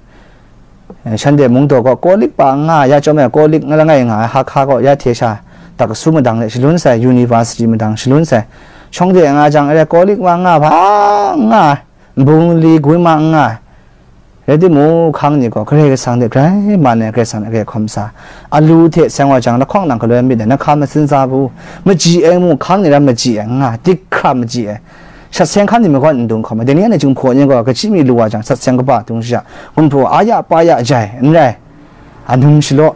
shanhte mungdaw gaw Kawlik pa n nga ai, ya chyawm ai Kawlik langai nga ai, Hakha gaw ya hte sha, dakasu madang de shalun sai, university madang shalun sai, shawng de nga jang, e, Kawlik ma n nga, hpa n nga ai, nbung li gwi ma n nga ai, rai timung, hkang ni gaw Karai Kasang hte grai man ai, Karai Kasang hte grai hkawm sa, alu hte seng wa jang, lahkawng nang galoi myit ai, na hka matsin za bu, maji ai mung, hkang ni ram maji ai, nga, dik hkra maji ai, shat seng hkan ni magawn n dung hkawm ai. Dai ni anhte Jinghpaw ni gaw, kachyi mi lu wa jang, shat seng kaba dung shaja, gumhpraw a ya pa ya jai, n rai. Anum shalaw,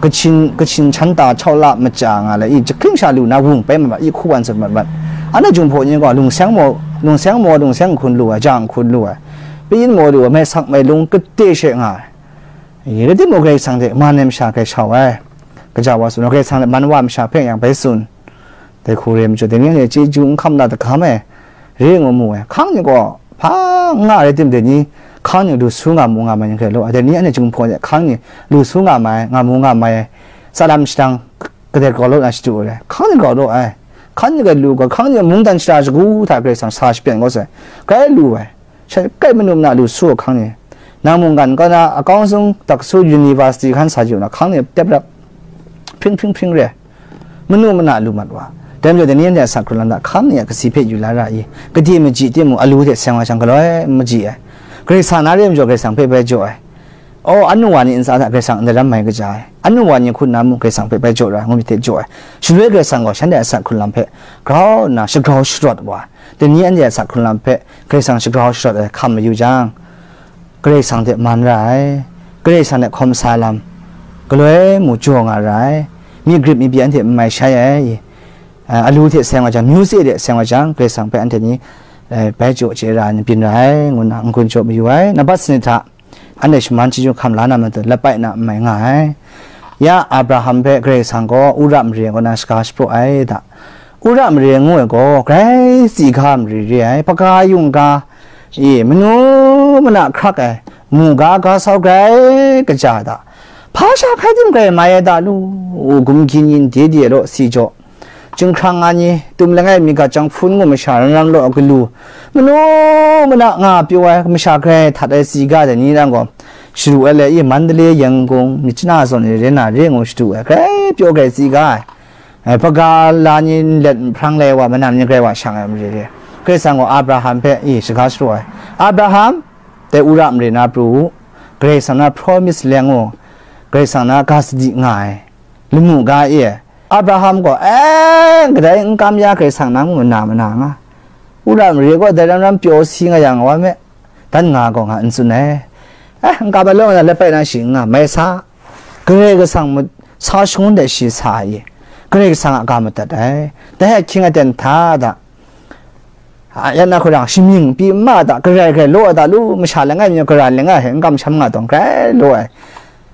Kachin, Kachin chan ta chau la maja nga le, i, jahkring sha lu na wung pai ma, i hku wan sut mat mat. Anhte Jinghpaw ni gaw, lungseng maw, lungseng maw, lungseng hkun lu ai, jang hkun lu ai, pyin maw lu ai, mai sak mai lung kate she nga ai. I, rai timung, Karai Kasang hte man ai masha hkrai shau ai. Kaja wa tsun, Karai Kasang hte man wa masha hpe yang bai tsun. Dai hku re ai majaw, dai ni anhte chyeju n hkam la dagam ai, re ngu mu ai. Hkang ni gaw hpa n nga rai tim, dai ni hkang ni lu su nga mu nga mai ni hkrai law ai. Dai ni anhte Jinghpaw ni hkang ni lu su nga mai, nga mu nga mai ai, tsa lam shadang, k-, kadet grau law na shadu ai. Hkang ni grau law ai. Hkang ni grai lu gaw, hkang ni mungdan shara shagu hta Karai Kasang sa shapyan kau sai, grai lu ai. Sha-, kai manu mana lu su ai hkang ni. Nang mungkan kaw na, akawng sung dakasu university hkan sa yu na, hkang ni tep rap, hpring hpring hpring re ai. Manu mana lu mat wa. Dai majaw, dai ni anhte a asak hkrun lam hta hkang ni a kasi hpe yu la ra i? Gade maji timung, alu hte seng wa jang, galoi n maji ai. Karai Kasang na re ai majaw, Karai Kasang hpe bai jaw ai. O, anu wa ni ntsa hta Karai Kasang n daram mai kaja ai. Anu wa ni hku nna mung Karai Kasang hpe bai jaw ra ai, ngu myit hte jaw ai. Shaloi Karai Kasang gaw shanhte a asak hkrun lam hpe grau nna shagrau sharawt wa ai. Dai ni anhte a asak hkrun lam hpe Karai Kasang shagrau sharawt ai hkam mayu jang, Karai Kasang hte man ra ai, Karai Kasang hte hkawm sa ai lam galoi mu jaw nga ra ai, myit grip myit byi anhte n mai shai ai, a, alu hte seng wa jang, myu se hte seng wa jang, Karai Kasang hpe anhte ni, e, bai jaw chye ra ai ni byin ra ai, ngu nna n-gun jaw mayu ai. Nambat sanit hta, anhte shaman chyeju hkam la na matu, lapai na n mai nga ai. Ya Abraham hpe Karai Kasang gaw Ura mare kaw na shaga shapraw ai da. Ura mare ngu ai gaw grai tsi ga mare re ai, hpaga yung ga, e, manu mana hkrak ai, mu ga ga sau grai kaja da. Hpa sha hkai tim grai mai ai da lu, u gumgyin yin de de law si jaw. Jinghkrang nga ni, tum langai mi gat jang hpun ngu masha ran ran law galu, manu mana nga pyaw ai, masha grai htat ai tsi ga dai ni ran gaw, sharu ai le, i, Mandalay, Yangon, myit chana zawn ni re na re ngu shadu ai, grai pyaw grai tsi ga ai. Ai, hpaga la ni nlet nhprang lai wa, manam ni grai wa shang ai mare re. Karai Kasang gaw Abraham hpe, i, shaga shapraw ai. Abraham, dai Ura mare na pru u, Karai Kasang na promise leng u, Karai Kasang na ga sadi nga ai, lamu ga e ai. Abraham gaw, e, kadai n kam ya, Karai Kasang nang mana mana nga. Ura mare gaw dai ram ram pyaw si nga yang wa me, dan nga gaw nga n tsun ai. E, n kam ai lawng na lapai na shi n nga, mai sa. Karai Kasang mung sa shangun de shi sa ai. Karai Kasang a ga madat ai. Dai ahkying aten hta da, a, ya na hku rang, shamying pyi n ma da, garai garai law ai da, lu masha langai mi, gara langai hte n kamsham nga tawn, grai law ai.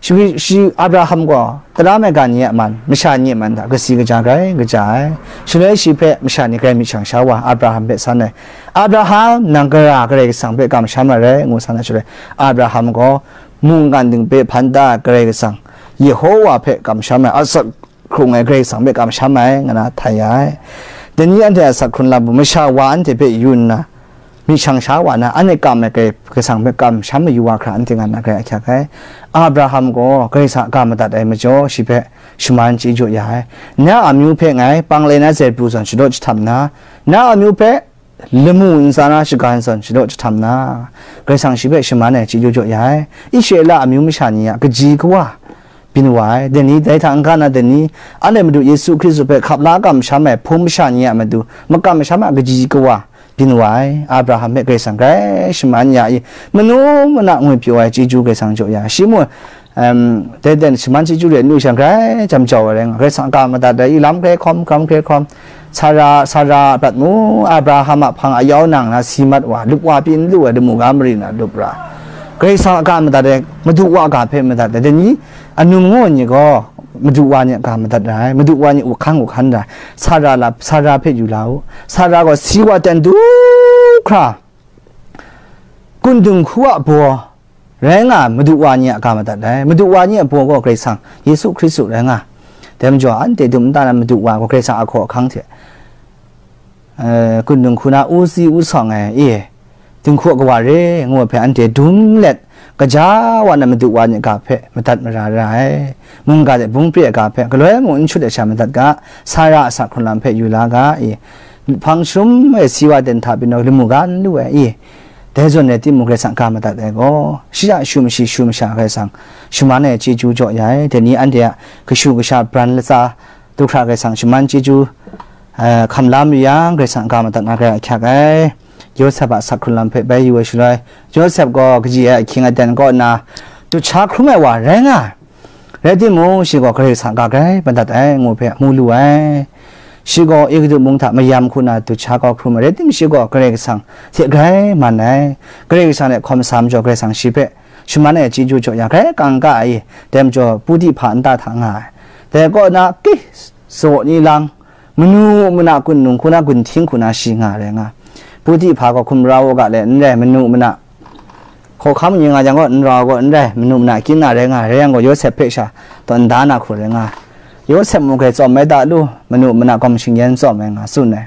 Shi, shi Abraham gaw tara maigan ni a man, masha ni a man hta kasi kaja grai kaja ai. Shaloi shi hpe masha ni grai myit shang sha wa, Abraham hpe san ai. "Abraham, nang gara Karai Kasang hpe kamsham ai rai," ngu san ai. Shaloi Abraham gaw mungkan dingpe hpan da Karai Kasang, Yehowa hpe kamsham ai, asak hkrung ai Karai Kasang hpe kamsham ai, nga na htai ya ai. Dai ni anhte a asak hkrung lam mung masha wa anhte hpe yu nna, myit shang sha wa na, anhte kam ai Karai Kasang hpe kamsham mayu wa hkra, anhte nga na grai ahkyak ai. Abraham gaw Karai Kasang a ga madat ai majaw, shi hpe shaman chyeju ya ai. "Na amyu hpe ngai panglai na zaipru zawn shadaw jahtam na, na amyu hpe lamu ntsa na shagan zawn shadaw jahtam na," Karai Kasang shi hpe shaman ai chyeju jaw ya ai. Israela amyu masha ni a kaji kawa byin wa ai. Dai ni, dai hta n-ga na dai ni, anhte Madu Yesu Hkristu hpe hkap la kamsham ai hpung masha ni a matu makam masham a kaji kawa byin wa ai. Abraham hpe Karai Kasang grai shaman ya i, manu mana ngwi pyaw ai chyeju Karai Kasang jaw ya ai. Shi mung, em, dai dan shaman chyeju re n lu shang, grai jam jau ai rai nga, Karai Kasang a ga madat ai, i lam hkrai hkawm, hkram hkrai hkawm, Sara, Sara prat mu, Abraham a hpang a yau nang na si mat wa, lup wa pyi n lu ai, lamu ga mari na lup ra. Karai Kasang a ga madat ai, Madu wa a ga hpe madat ai, dai ni, anu mangaw ni gaw, Madu wa ni a ga madat ra ai, Madu wa ni u hkan u hkan ra ai, Sara la, Sara hpe yu la u, Sara gaw si wa ten du hkra, kun dinghku a baw rai nga ai, Madu wa ni a ga madat ai. Madu wa ni a baw gaw Karai Kasang, Yesu Hkristu rai nga ai. Dai majaw, anhte dum nta na Madu wa gaw Karai Kasang a hkaw ahkang hte, eh, kun dinghku na u si u sawng ai, e, dinghku a kawa re, ngu ai hpe anhte dum let, gaja wa na Madu wa ni a ga hpe madat mara ra ai. Mungga hte bungpre a ga hpe galoi mung n shut ai sha madat ga, Sara a asak hkrung lam hpe yu la ga, e, hpang sharum ai si wa ten hta pyi naw lamu ga n lu ai, e, dai zawn rai timung, Karai Kasang ga madat ai gaw, shi a shu mashi shu masha Karai Kasang shaman ai chyeju jaw ya ai. Dai ni anhte a kashu kasha bran latsa du hkra Karai Kasang shaman chyeju, eh, hkam la mayu yang, Karai Kasang ga madat na grai ahkyak ai. Yawsep a asak hkrung lam hpe bai yu ai shaloi, Yawsep gaw kaji ai ahkying aten kaw nna, dut sha hkrum ai wa rai nga ai. Rai timung, shi gaw Karai Kasang ga grai madat ai, ngu hpe mu lu ai. Shi gaw Egutu mung hta mayam hku na dut sha kau hkrum ai, rai timung, shi gaw Karai Kasang hte grai man ai. Karai Kasang hte hkawm sa majaw, Karai Kasang shi hpe shaman ai chyeju jaw ya, grai kangka ai. Dai majaw, Puti hpa nta hta nga ai. Dai kaw na, ki, zaw ni lang, manu mana kun nung hku na, gun hting hku na shi nga rai nga. Puti hpa gaw hkum rau u ga le, n rai, manu mana hkawhkam ni nga jang gaw, n rau gaw, n rai, manu mana kyin na rai nga, rai yang gaw, Yawsep hpe sha tawn da na hku rai nga. Yawsep mung hkrai tsawm ai da lu, manu mana gawm shingyan tsawm ai nga tsun ai.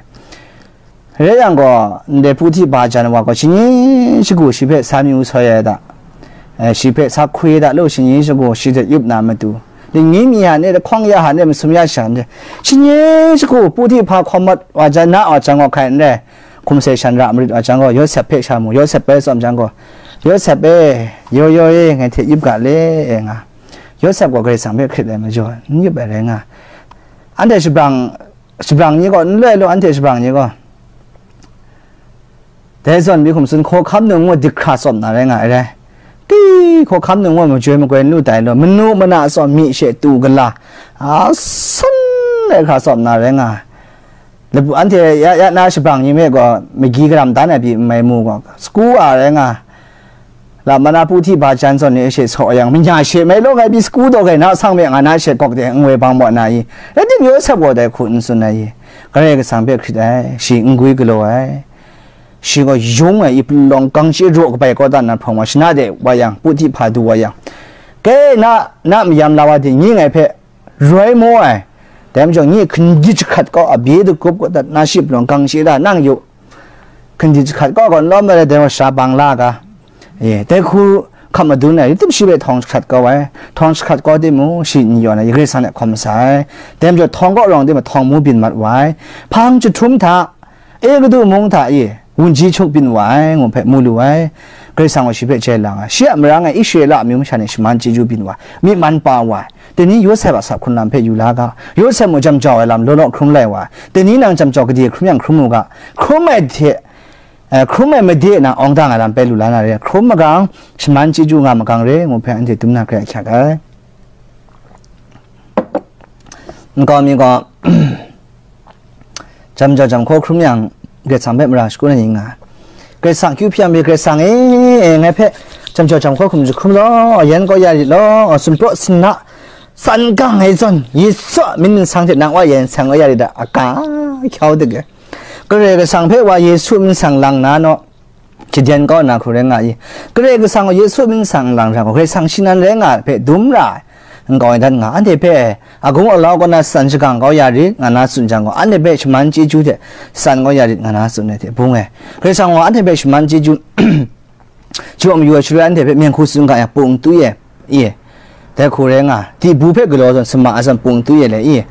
Rai yang gaw, ndai Puti hpa jan wa gaw, shani shagu shi hpe sa myu soi ai da, eh, shi hpe sa hkwi ai da lu, shani shagu shi hte yup na matu, dingni mi hta ni, hkawng ya hta ni, masum ya sha ni, shani shagu Puti hpa hkawm mat wa jan, na wa jan gaw hkai n rai, hkum sai shan ra marit wa jang gaw, Yawsep hpe sha mu, Yawsep bai tsawm jang gaw, Yawsep e, yo yo e, ngai hte yup ga le, e nga. Yawsep gaw Karai Kasang hpe hkrit ai majaw, n yup ai rai nga. Anhte shabrang, shabrang ni gaw, n loi lu, anhte shabrang ni gaw, dai zawn mi hkum tsun, hkawhkam nung ngu dik hkra tsawm na rai nga ai rai. Ti, hkawhkam nung ngu majoi magoi n lu tai lu, manu mana tsawm, mi she tu gala, a san ai hkra tsawm na rai nga ai. Labu anhte ya, ya na shabrang ni me gaw, magi garam dan ai pyi n mai mu gaw, sagu a rai nga ai. Lam mana Puti hpa jan zawn ni e she saw yang, manya she mai law ngai pyi sagu daw gai na sang me nga na she gawk de, n woi bang maw na i? Rai timung, Yawsep gaw dai hku n tsun ai i? Karai Kasang hpe hkrit ai, shi n gwi galaw ai. Shi gaw yung ai, i palawng gang shi raw kabai kawdan na hprawng wa, shana de wa yang, Puti hpa du wa yang, ke na, na mayam la wa dingni ngai hpe roi mu ai. Dai majaw, nye hkandi jahkrat kau a bye dagup kau dat na, shi palawng gang shi da nang yu, hkandi jahkrat kau gaw n lawm ai, dai wa sara bang la ga. E, dai hku hkap madun ai, rai tim shi hpe htawng jahkrat kau ai, htawng jahkrat kau timung, shi n yawn ai, Karai Kasang hte hkawm sa ai. Dai majaw, htawng kaw rawng timung, htawng mu byin mat wa ai. Hpang jahtum hta, Egutu mung hta e wunji hkyuk byin wa ai, ngu hpe mu lu ai. Karai Kasang gaw shi hpe jai lang ai. Shi a marang e Israela amyu masha ni shaman chyeju byin wa ai, myi man pa wa ai. Dai ni Yawsep a asak hkrung lam hpe yu la ga. Yawsep mung jam jau ai lam law law hkrum lai wa ai. Dai ni nang jam jau gade hkrum yang hkrum u ga. Hkrum ai hte, eh, hkrum ai made na awng dang ai lam bai lu la na re. Hkrum magang, shaman chyeju nga magang re, ngu hpe anhte dum na grai ahkyak ai. Nkau mi gaw, Jam jau jam hkaw hkrum yang, Karai Kasang hpe mara shagun ai ni nga ai. Karai Kasang akyu hpyi yang, Karai Kasang e, e, ngai hpe jam jau jam hkaw hkrum jahkrum law, yen kau ya rit law, sumpraw sinna san gang ai zawn, Yesu a myit nsang hte nang wa yen seng kau ya rit a, a ka, hkyau dik e. Karai Kasang hpe wa Yesu myit nsang lang na naw, Shaden kau na hku rai nga i? Karai Kasang gaw Yesu myit nsang lang hkra gaw, Karai Kasang shi nan rai nga ai hpe dum ra ai, nkau e dan nga, anhte hpe agung alau kaw na san shagang kau ya rit, nga na tsun jang gaw, anhte hpe shaman chyeju hte san kau ya rit, nga na tsun ai hte bung e. Karai Kasang gaw anhte hpe shaman chyeju jaw mayu ai shaloi, anhte hpe myen hku tsun ga yang, pung twi e, i? Dai hku rai nga, dibu hpe galaw zawn, sama a zawn pung twi e le, i?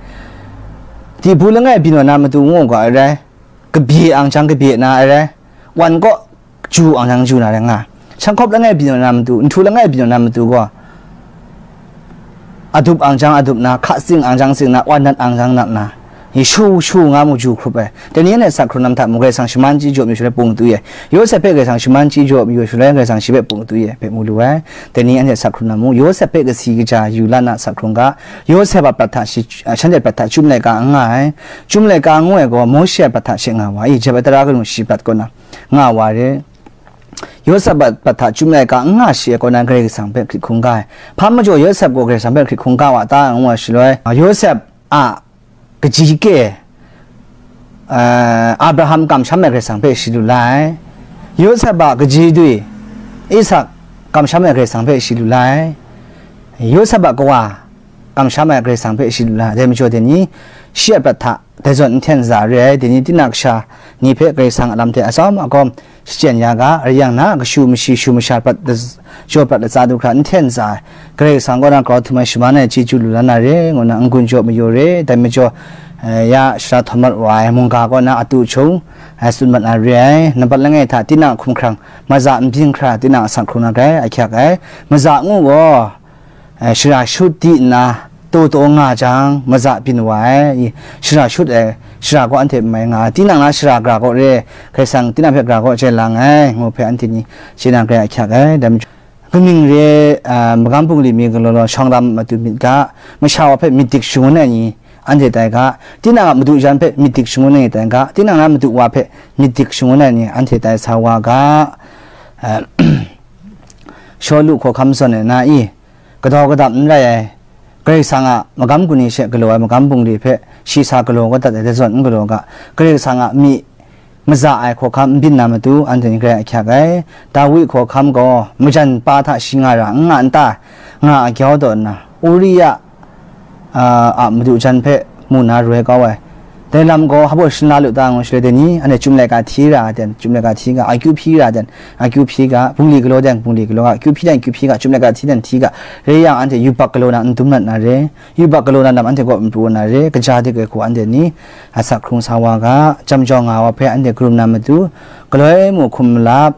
Dibu langai byin wa na matu ngu ga ai rai, kabye ang jang kabye na ai rai, wan kaw ju ang jang ju na rai nga, sanghkawp langai byin wa na matu, nhtu langai byin wa na matu gaw, adup ang jang adup na, hka tsing ang jang tsing na, wan nat ang jang nat na, i shu shu nga mu ju hkrup ai. Dai ni anhte asak hkrun lam hta mung, Karai Kasang shaman chyeju jaw mayu shaloi pung twi ai. Yawsep hpe Karai Kasang shaman chyeju jaw mayu shaloi, Karai Kasang shi hpe pung twi ai hpe mu lu ai. Dai ni anhte asak hkrun lam mung, Yawsep hpe kasi kaja yu la na asak hkrung ga, Yawsep a prat hta shi, a, shanhte prat hta chyum laika n nga ai. Chyum laika ngu ai gaw, Mawshe a prat hta she nga wa i? Jep ai tara kanu shi prat kaw na nga wa re. Yawsep a prat hta chyum laika n nga shi ai kaw na, Karai Kasang hpe hkrit hkungga ai. Hpa majaw Yawsep gaw Karai Kasang hpe hkrit hkungga wa ta, ngu ai shaloi, Yawsep a kaji ke, eh, Abraham kamsham ai Karai Kasang hpe shi lu la ai. Yawsep a kaji dwi Isak kamsham ai Karai Kasang hpe shi lu la ai. Yawsep a kawa kamsham ai Karai Kasang hpe shi lu la ai. Dai majaw dai ni, shi a prat hta dai zawn n hten za re ai. Dai ni, tinang kasha ni hpe Karai Kasang a lam hte atsawm akawm shachyen ya ga, rai yang na, kashu mashi shu masha prat, jaw prat latsa du hkra n hten za ai, Karai Kasang kaw na grau htum ai shaman ai chyeju lu la na re, ngu na n-gun jaw mayu re. Dai majaw, eh, ya shara htawn mat wa ai mungga kaw na atu hkyung, eh, tsun mat na re ai. Nambat langai hta tinang a hkumhkrang maza n byin hkra, tinang a asak hkrung na grai ahkyak ai. Maza ngu gaw, eh, shara shut di nna, taw taw nga jang, maza byin wa ai, i, shara shut ai shara gaw anhte n mai nga ai. Tinang na shara gara kaw re, Karai Kasang tinang hpe gara kaw chye lang ai, ngu hpe anhte ni chye na grai ahkyak ai. Dai majaw, kaning re, ah, magam bungli mi galaw law, shawng lam matu myit ga, masha wa hpe myit dik shangun ai ni anhte tai ga, tinang a madu jan hpe myit dik shangun ai ni tai ga, tinang na madu wa hpe myit dik shangun ai ni anhte tai sa wa ga, ah, Shawlu hkawhkam zawn ai na i? Kadaw kadap n rai ai, Karai Kasang a magam gun ni she galaw ai magam bungli hpe shi sa galaw kau dat ai, dai zawn n galaw ga, Karai Kasang a mi maza ai hkawhkam n byin na matu, anhte ni grai ahkyak ai. Dawi hkawhkam gaw majan pa hta shi nga ra n nga n ta? Nga a gyau taw nna, Uria, a, a madu jan hpe mu na roi kau ai. Dai lam gaw hpa baw shin la lu ta ngu shaloi, dai ni, anhte chyum laika hti ra ai ten, chyum laika hti ga, akyu hpyi ra ai ten, akyu hpyi ga, bungli galaw ten, bungli galaw ga, akyu hpyi ten, akyu hpyi ga, chyum laika hti ten, hti ga, re yang anhte yubak galaw na n dum mat na re, yubak galaw na lam anhte kaw n pru na re, kaja dik ai hku anhte ni asak hkrung sa wa ga, jam jau nga wa hpe anhte karum na matu, galoi mu hkum malap,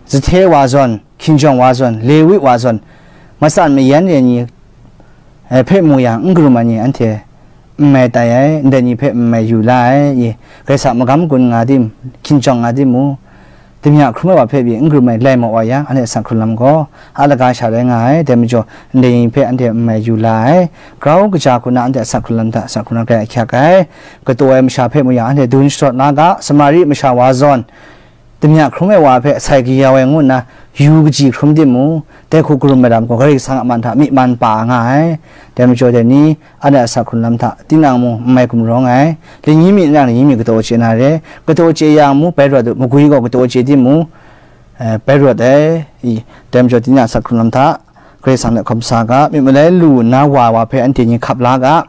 zahte wa zawn, hkinjawng wa zawn, Lewi wa zawn, matsan mayan re ni, eh, hpe mu yang, n karum ai ni anhte n mai tai ai, ndai ni hpe n mai yu la ai, i, Karai Kasang magam gun nga tim, hkinjawng nga tim mu, damya hkrum ai wa hpe pyi n karum ai lai maw wa yang, anhte asak hkrun lam gaw a laga sha rai nga ai. Dai majaw, ndai ni hpe anhte n mai yu la ai. Grau kaja hku na anhte asak hkrun lam hta asak hkrun na grai ahkyak ai. Kataw ai masha hpe mu yang, anhte dun sharawt la ga, Samari masha wa zawn, damya hkrum ai wa hpe sai kayau ai ngu nna yu kaji hkrum timung, dai hku karum ai lam gaw Karai Kasang a man hta myi man pa nga ai. Dai majaw dai ni, anhte a asak hkrun lam hta tinang mung n mai gumrawng ai. Lingyi mi n rai, lingyi mi kataw chye na re, kataw chye yang mung bai rawt u, magwi gaw kataw chye timung, eh, bai rawt ai. I, dai majaw tinang a asak hkrun lam hta Karai Kasang hte hkawm sa ga, myit malai lu nna wa wa hpe anhte ni hkap la ga,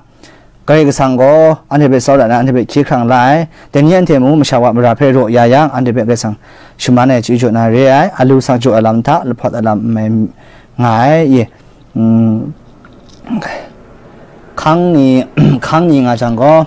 Karai Kasang gaw anhte hpe tsawra na, anhte hpe hkye hkrang la ai. Dai ni anhte mung masha wa mara hpe raw ya yang, anhte hpe Karai Kasang shaman ai chyeju jaw na re ai, alu sak jaw ai lam hta lahpawt ai lam n mai nga ai, ye. Mm, hkang ni, hkang ni nga jang gaw,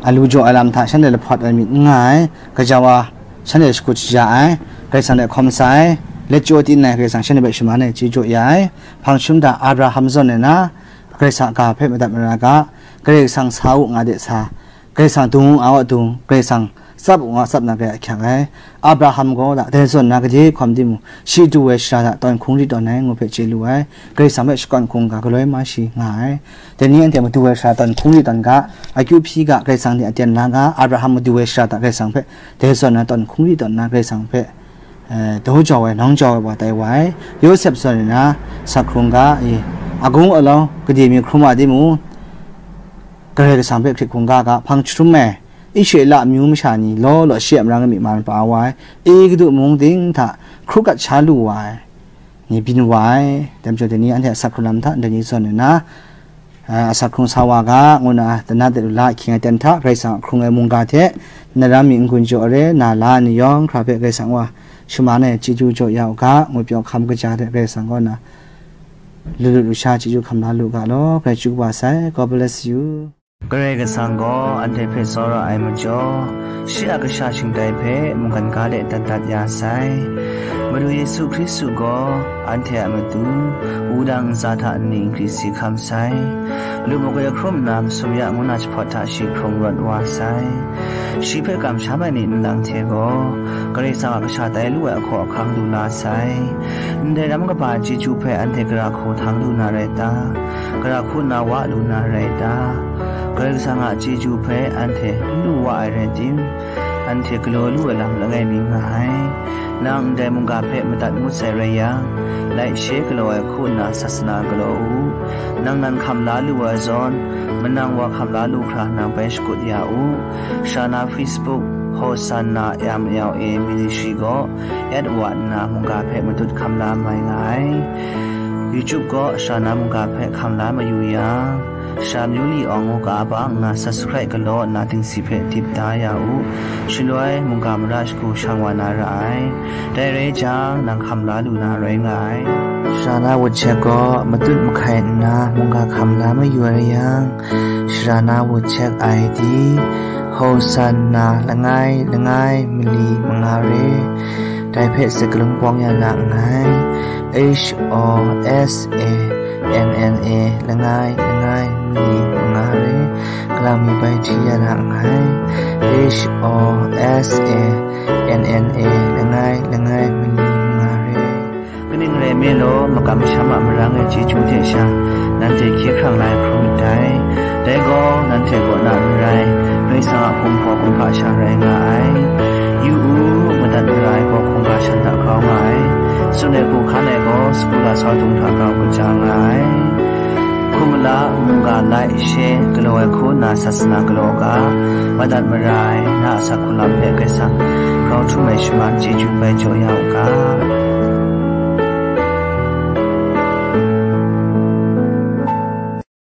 alu jaw ai lam hta shanhte lahpawt ai myit n nga ai, gaja wa shanhte shakut shaja ai, Karai Kasang hte hkawm sa ai, let chyaw tin ai Karai Kasang shanhte hpe shaman ai chyeju jaw ya ai, hpang shum hta Abraham zawn ai na, Karai Kasang a ga hpe madat mara ga, Karai Kasang sa u nga de sa, Karai Kasang dung u nga u dung, Karai Kasang tsap u nga tsap na grai ahkyak ai. Abraham gaw la dai zawn na gade hkawm timung, shi du ai shara hta tawn hkungri tawn ai ngu hpe chye lu ai. Karai Kasang hpe shakawn hkungga galoi ma shi nga ai. Dai ni anhte madu ai shara tawn hkungri tawn ga, akyu hpyi ga, Karai Kasang hte aten la ga, Abraham madu ai shara hta Karai Kasang hpe dai zawn na tawn hkungri tawn na Karai Kasang hpe, eh, daw jau ai, nawng jau ai wa tai wa ai. Yawsep zawn na, asak hkrung ga, i, agung alau, gade mi hkrum wa timung, Karai Kasang hpe hkrit hkungga ga, hpang jahtum ai, Israela amyu masha ni law law shi a marang e myi man pa wa ai, Egutu mung ting hta hkru gat sha lu wa ai, ni byin wa ai. Dai majaw, dai ni anhte a asak hkrung lam hta ndai ni zawn nna, a, asak hkrung sa wa ga, ngu na, dana de lu la ahkying aten hta, Karai Kasang a hkrung ai mungga hte, na ram mi n-gun jaw re, na la ni yawng hkra hpe Karai Kasang wa shaman ai chyeju jaw ya u ga, ngu pyaw hkam kaja hte Karai Kasang kaw na, lu lut lu sha chyeju hkam la lu ga law, Karai chyeju kaba sai. God bless you. Karai Kasang gaw anhte hpe tsawra ai majaw, shi a kasha shingtai hpe mungkan ga de dat dat ya sai. Madu Yesu Hkristu gaw anhte a matu wudang ntsa hta nni n gri si hkam sai. Lu magoi hkrum nna masum ya ngu na jahpawt hta shi hkrung rawt wa sai. Shi hpe kamsham ai ni nlang hte gaw, Karai Kasang a kasha tai lu ai ahkaw ahkang lu la sai. Ndai ram kaba chyeju hpe anhte gara hku htang lu na rai ta? Gara hku na wa lu na rai ta? Karai Kasang a chyeju hpe anhte n lu wa ai rai tim, anhte galaw lu ai lam langai mi nga ai. Nang ndai mungga hpe madat ngut sai rai yang, laishe galaw ai hku nna sasana galaw u. Nang nan hkam la lu ai zawn, manang wa hkam la lu hkra nang bai shakut ya u. Shana Facebook, Hosanna M L A Ministry gaw at wa nna mungga hpe matut hkam la mai nga ai. YouTube gaw Shana mungga hpe hkam la mayu yang, Sha Myu Li Awng ngu ga bang nna subscribe galaw nna dingsi hpe dip da ya u. Shaloi mungga mara shagu shang wa na ra ai. Dai rai jang, nang hkam la lu na rai nga ai. Shana WhatsApp gaw matut mahkai nna mungga hkam la mayu ai yang, Shana WhatsApp I D, Hosanna langai langai mali manga re. Dai hpe sakalun pawng ya na nngai. H O S A N N A langai langai mali manga re. Kalang mi bai hti ya na nngai. H O S A N N A langai langai mali manga re. Kaning rai nme law, makam masham a marang e chyeju hte sha, nanhte hkye hkrang la ai hkrum myit dai. Dai gaw, nanhte kaw na n rai, Karai Kasang a kumhpaw kumhpa sha rai nga ai. Yu u, madat mara ai gaw hkungga shan hta grau nga ai. Tsun ai hku hkan ai gaw, sagu lasau dung hta grau kaja nga ai. Hkum mala, mungga, laishe galaw ai hku nna sasana galaw ga, madat mara ai na a asak hku lam hpe Karai Kasang grau htum ai shaman chyeju bai jaw ya u ga.